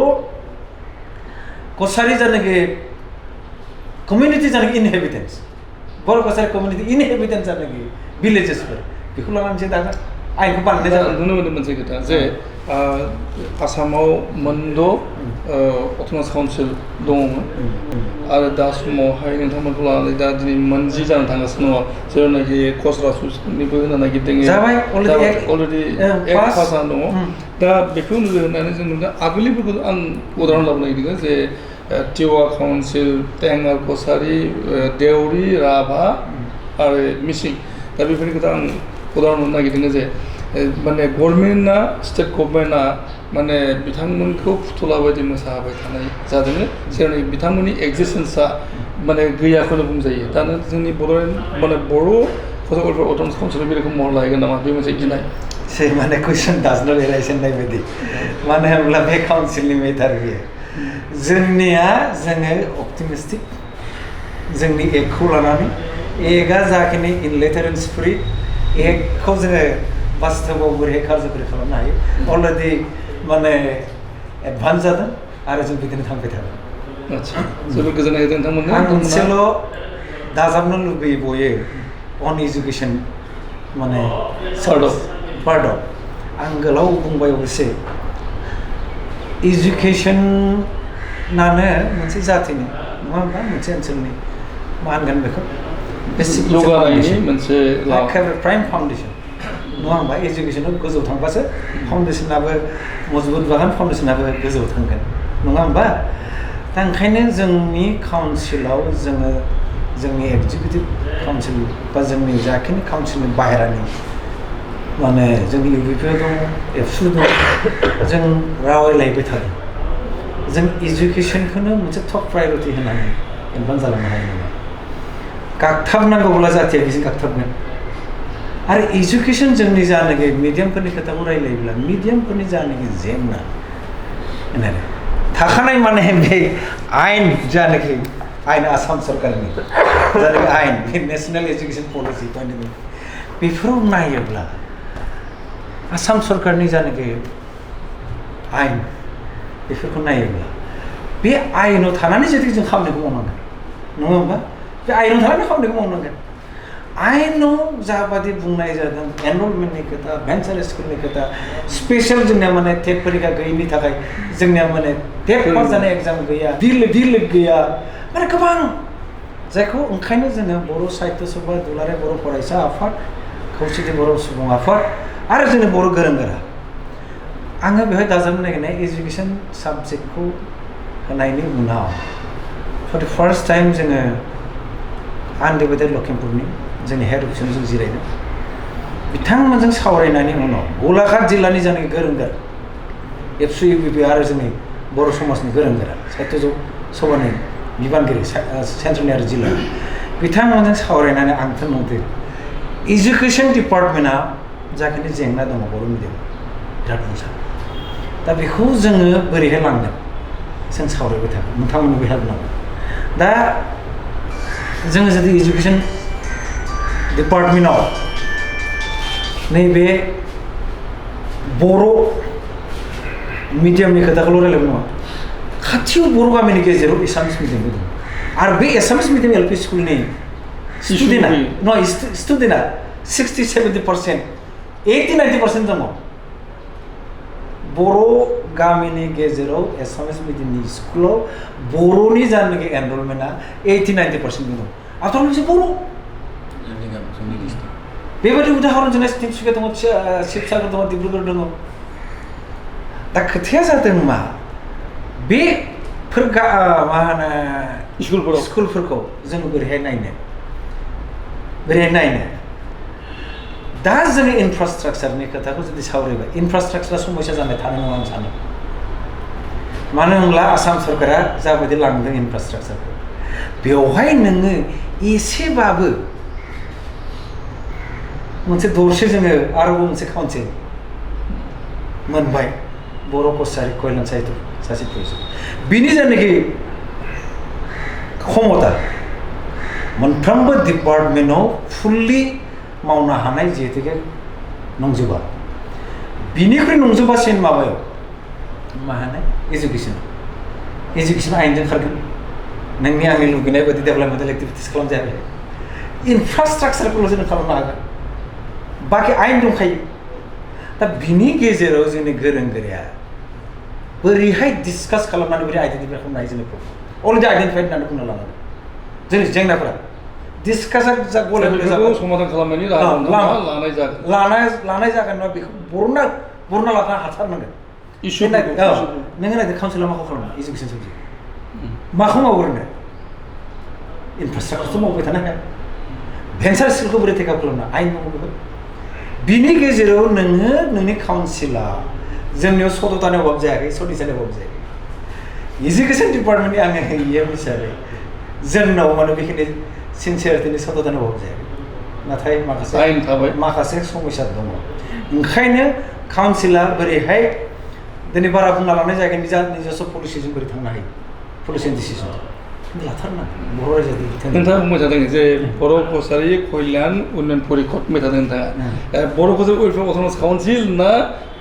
S2: कसारि जानाखि कमिउनिटि जानाखि इनहेबिटेन्स बर' कसारि कमिउनिटि इनहेबिटेन्स जानाखि भिलेजेसफोर बेखौ लानानै मोनसे दाना आइनखौ बानायनाय जादों
S1: नुनो मोनदों मोनसे खोथा जे आसामाव मोनद' अट'नमास काउन्सिल दङमोन आरो दा समावहाय नोंथांमोनखौ लानानै दा दिनै मोनजि जानो थांगासिनो दङ जेरावनाखि खसरासनिबो होनो नागिरदों अलरेडि एक पास जाना दङ दा बेखौ नोजोर होनानै जों नुदों आगोलनिफोरखौ आं उदाहरन लाबोनो नागिरदों जे टिवा काउन्सिल टेंगार कसारि देउरि राभा आरो मिसिं दा बेफोरनि खोथा आं उदाहरन होनो नागिरदों जे माने गभर्नमेन्टआ स्टेट गभर्नमेन्टआ माने बिथांमोनखौ फुथुला बायदि मोसाबाय थानाय जादों जेरावनाखि बिथांमोननि एक्जिस्टेन्सआ माने गैयाखौनो बुंजायो दा जोंनि माने बर' कसारि अट'नमास काउन्सिल बे रोखोम महर लाहैगोन नामा बे मोनसे गिनाय
S2: माने कुइसन दाजनो रिलायसन होननाय बायदि मानो होनब्ला बे काउन्सिलनि मेटार बियो जोंनिया जोङो अप्टिमिस्टिक जोंनि एकखौ लानानै एकआ जाखिनि इन लेटार एन्ड स्पिरिट एकखौ जोङो बास्तबाव बोरैहाय कारज'खारि खालामनो हायो अलरेडि माने एडभान्स जादों आरो जों बिदिनो थांबाय थागोन
S1: आच्छा जोबोद गोजोननाय होदों नोंथांमोननो
S2: आं मोनसेल' दाजाबनो लुबैयो बयो अन इडुकेसन माने पार्टआव आं गोलाव बुंबाय अबयसे इडुकेसनानो मोनसे जातिनि नङा होनबा मोनसे ओनसोलनि मा होनगोन बेखौ
S1: जौगानायनि मोनसे
S2: प्राइम फाउन्डेसन नङा होनबा इडुकेसनाव गोजौ थांबासो फाउन्डेसनाबो मजबुत जागोन फाउन्डेसनाबो गोजौ थांगोन नङा होनबा दा ओंखायनो जोंनि काउन्सिलाव जोङो जोंनि एक्जिकिउटिभ काउन्सिल बा जोंनि जाखिनि काउन्सिलनि बाहेरानि माने जोंनि इउपिपिअ दं एबसु दं जों रायलायबाय थादों जों इडुकेसनखौनो मोनसे टप प्रायरिटि होनानै एडभान्स जालांनो हायो नामा गागथाबनांगौब्ला जातिया बेजों गागथाबगोन आरो इडुकेसन जोंनि जानाखि मिडियामफोरनि खोथाखौ रायलायोब्ला मिडियामफोरनि जानाखि जेंना होननानै थाखानाय माने बे आयेन जानाखि आयेन आसाम सरकारनि जानाखि आयेन बे नेसनेल एजुकेसन पलिसि बेफोराव नायोब्ला आसाम सरकारनि जानाखि आयेन बेफोरखौ नायोब्ला बे आयेनाव थानानै जुदि जों खामानिखौ मावनांगोन नङा होमबा बे आयेनाव थानानै खामानिखौ मावनांगोन आइनाव जाबादि बुंनाय जादों एनरलमेन्टनि खोथा भेन्सार स्कुलनि खोथा स्पेशल जोंनिया माने टेट परीक्षा गैयिनि थाखाय जोंनिया माने टेट पास जानाय एग्जाम गैया डिलिट गैया माने गोबां जायखौ ओंखायनो जोङो बर' साहित्य सभा दुलाराय बर' फरायसा आफाद खौसेथि बर' सुबुं आफाद आरो जोंनि बर' गोरों गोरा आङो बेवहाय दाजाबनो नागिरनाय एजुकेसन साबजेक्टखौ होनायनि उनाव फर द फार्स्ट टाइम जोङो आनडिभाइडेड लखिमपुरनि जोंनि हेड अफिसाव जों जिरायदों बिथांमोनजों सावरायनायनि उनाव गलाघाट जिल्लानि जानाय गोरों गोरा एबसु इउबिपि आरो जोंनि बर' समाजनि गोरों गोरा साहित्य सभानि बिबानगिरि सेन्ट्रेलनि आरो जिल्लानि बिथांमोनजों सावरायनानै आंथ' नुदों एजुकेसन डिपार्टमेन्टआ जाखिनि जेंना दङ बर' मिडियामाव बिराद मोजां दा बेखौ जोङो बोरैहाय लांगोन जों सावरायबाय थागोन नोंथांमोननोबो हेल्प नांगौ दा जोङो जुदि एजुकेसन डिपार्टमेन्टआव नैबे बर' मिडियामनि खोथाखौल' रायलायगोन नङा खाथियाव बर' गामिनि गेजेराव एसामिस मिडियामबो दं आरो बे एसामिस मिडियाम एल पि स्कुलनि स्टुडेन्टआ 60-70% 80-90% दङ बर' गामिनि गेजेराव एसामिस मिडियामनि स्कुलाव बर'नि जानाखि एनरलमेन्टआ 80-90% दं आफ्टर मोनसे बर' बेबायदि उदाहरन जोंना तिनसुकिया दङ शिबसागर दङ डिब्रुगड़ दङ दा खोथाया जादों मा बेफोर मा होनो स्कुलफोरखौ जों बोरैहाय नायनो दा जोङो इनफ्रास्ट्राक्चारनि खोथाखौ जुदि सावरायबाय इनफ्रास्ट्राक्चारा समस्या जानाय थानाय नङा आं सानो मानो होनब्ला आसाम सरकारा जाबायदि लांदों इनफ्रास्ट्राक्चारखौ बेवहाय नोङो एसेबाबो मोनसे दरसे जोङो आरोबाव मोनसे काउन्सिल मोनबाय बर' कसारि कल्याण साहित्य सासे फरायसा बिनि जायनाखि क्षमता मोनफ्रोमबो डिपार्टमेन्टआव फुल्लि मावनो हानाय जिहेतुके नंजोबा बिनिख्रुइ नंजोबासिन माबायाव मा होनो एजुकेसन आयेनजों खारगोन नोंनि आंनि लुबैनाय बायदि डेभेलपमेन्टेल एक्टिभिटिस खालामजायाखै इनफ्रास्ट्राक्चारखौल' जों खालामनो हागोन बाखि आयेन दंखायो दा बिनि गेजेराव जोंनि गोरों गोराया बोरैहाय डिसकास खालामनानै बोरै आइडेन्टिफाइ खालामनो हायो जोंनि अलरेडि आइडेन्टिफाइड होननानै बुंना लानांगोन जोंनि जेंनाफोरा डिसकासा
S1: समाधान खालामनायनि
S2: लानाय जागोन नङा बेखौ बरना लानो हाथारनांगोन नोङो नायदो काउन्सिला माखौ खालामो एजुकेसन साबजेक्ट माखौ मावग्रोनो इनफ्रास्ट्राक्चारथ' मावबाय थानो हाया भेन्सार स्किलखौ बोरै टेकआप खालामनो आयेन दङ बेखौ बिनि गेजेराव नोङो नोंनि काउन्सिला जोंनियाव 14तानि अभाब जायाखै 14तानि अभाब जायाखै एजुकेसन डिपार्टमेन्टनि आङो इएम हिसाबै जोंनाव माने बेखिनि सिनसियारिटिनि 14तानि अभाब जायाखै नाथाय माखासे समस्या दङ ओंखायनो काउन्सिला बोरैहाय दिनै बारा बुंना लानाय जायगाय निजस्व पलिसिजों बोरै थांनो हायो पलिसि डिसिसन लाथारनांगोन बर' रायजोनि
S1: नोंथाङा बुंबाय थादों जे बर' कसारि कल्याण उन्नयन परिषद बुंबाय थादों नोंथाङा बर' कसारि वेलफेयार अट'नमास काउन्सिल ना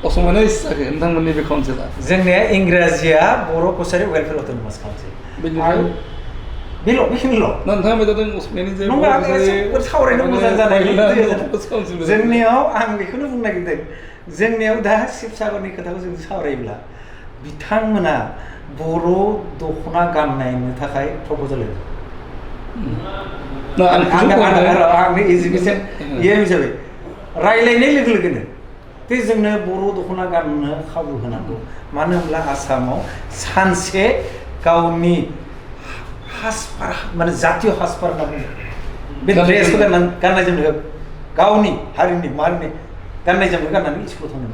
S1: असमिया जायाखै नोंथांमोननि बे काउन्सिला
S2: जोंनिया इंराजिया बर' कसारि वेलफेयार अट'नमास काउन्सिल बेखिनिल'
S1: नोंथाङा बुंबाय थादों असमियानि जे
S2: सावरायनो मोजां जानाय जोंनियाव आं बेखौनो बुंनो नागिरदों जोंनियाव दा शिबसागरनि खोथाखौ जों सावरायोब्ला बिथांमोना बर' दख'ना गाननायनि थाखाय प्रप'जाल आंनि एजुकेसन हिसाबै रायलायनाय लोगो लोगोनो बे जोंनो बर' दख'ना गाननो खाबु होनांगौ मानो होनब्ला आसामाव सानसे गावनि हासपार माने जातीय हासपार होनना बुङो बे ड्रेसखौ गाननाय जोमनायखौ गावनि हारिनि माहारिनि गाननाय जोमनाय गाननानै स्कुलाव थांनो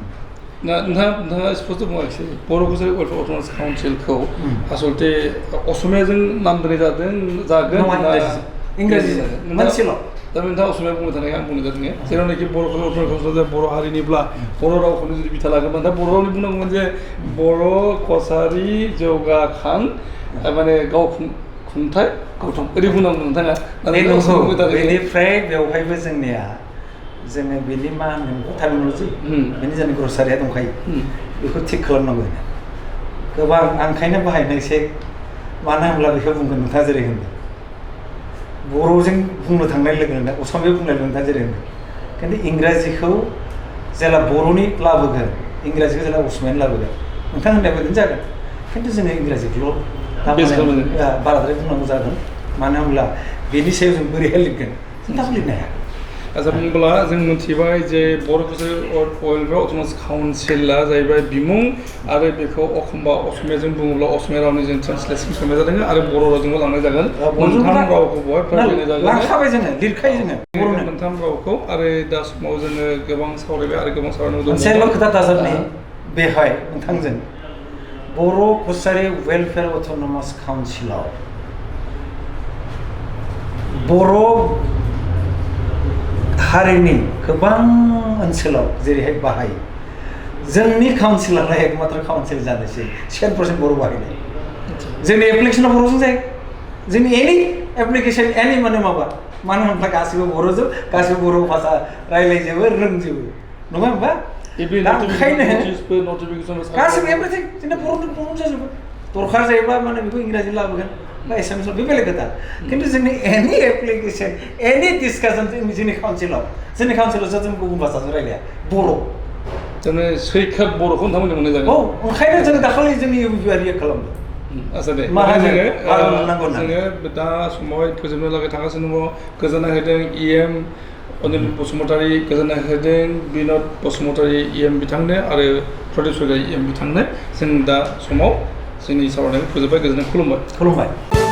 S1: नोंथाङा स्पष्ट बुङाखिसै बर' कसारि वेलफेयार अट'नमास काउन्सिलखौ आसलते असमियाजों नाम दोननाय जागोन
S2: इंराजि मोनसेल'
S1: दा नोंथाङा असमिया बुंबाय थानाय आं बुंनो जादों जेरावनाखि बर' कसारि अट'नमास काउन्सिला बर' हारिनिब्ला बर' रावखौनो जुदि बिथा लागोन दा बर' रावनि बुंनांगौमोन जे बर' कसारि जौगाखां माने खुंथाय गौथुम ओरै बुंनांगौ नोंथाङा
S2: बेनिफ्राय बेवहायबो जोंनिया जोङो बेनि मा होनो टार्मिनलजि बेनि जोंनि ग्रसारिया दंखायो बेखौ थिग खालामनांगौ गोबां आं ओंखायनो बाहायनायसै मानो होनब्ला बेखौ बुंगोन नोंथाङा जेरै होनदों बर'जों बुंनो थांनाय लोगो लोगो असमिया बुंनाय लोगो लोगो जेरै खिन्थु इंराजिखौ जेला बर'नि लाबोगोन इंराजिखौ जेला असमियानि लाबोगोन नोंथां होननाय बायदिनो जागोन खिन्थु जोङो इंराजिखौल' बाराद्राय बुंनांगौ जागोन मानो होनब्ला बेनि सायाव जों बोरैहाय लिरगोन जों दाबो लिरनो हाया
S1: आচ্ছা बुंब्ला जों मिथिबाय जे बर' वेलफेयार अट'नमास काउन्सिला जाहैबाय बिमुं आरो बेखौ एखमबा असमियाजों बुङोब्ला असमिया रावनि जों ट्रान्सलेसन खालामनाय जादों आरो बर' रावजोंबो लांनाय जागोन मोनथाम रावखौ बहाय फोरमायनाय जागोन
S2: लांखाबाय जोङो लिरखायो जोङो
S1: मोनथाम रावखौ आरो दा समाव जोङो गोबां सावरायबाय आरो गोबां सावरायनांगौ दं
S2: मोनसेल' खोथा दाजाबनि बेहाय नोंथांजों बर' कसारि वेलफेयार अट'नमास काउन्सिलाव बर' हारिनि गोबां ओनसोलाव जेरैहाय बाहायो जोंनि काउन्सिलालाय एकमात्र काउन्सिल जानोसै 7% बर' बाहायनाय जोंनि एप्लिकेसना बर'जों जायो जोंनि एनि एप्लिकेसन एनि मानो होनब्ला गासिबो बर'जों गासिबो बर' भाषा रायलायजोबो रोंजोबो नङा होमबा गासिबो एभ्रिथिं जोंना बर'जों जाजोबो दरखार जायोब्ला माने बेखौ इंराजि लाबोगोन बा एसामिसाव बे बेलेग खोथा खिन्थु जोंनि एनि एप्लिकेसन एनि डिसकासन जोंनि काउन्सिलाव जों गुबुन भाषाजों रायलाया बर'
S1: जोङो सैखोब बर'खौ नोंथांमोननो मोननाय जागोन
S2: ओंखायनो जों दाखालि जोंनि इउपिआ रियेक्ट खालामदों
S1: आচ্ছা दे जोङो दा समावहाय फोजोबनो लागै थांगासिनो दङ गोजोननाय होदों EM अनिल बसुमतारी गोजोननाय होदों बिनद बसुमतारी EM बिथांनो आरो प्रदीप सरकारि EM बिथांनो जों दा समाव जोंनि सावरायनायखौ फोजोबबाय गोजोननाय खुलुमबाय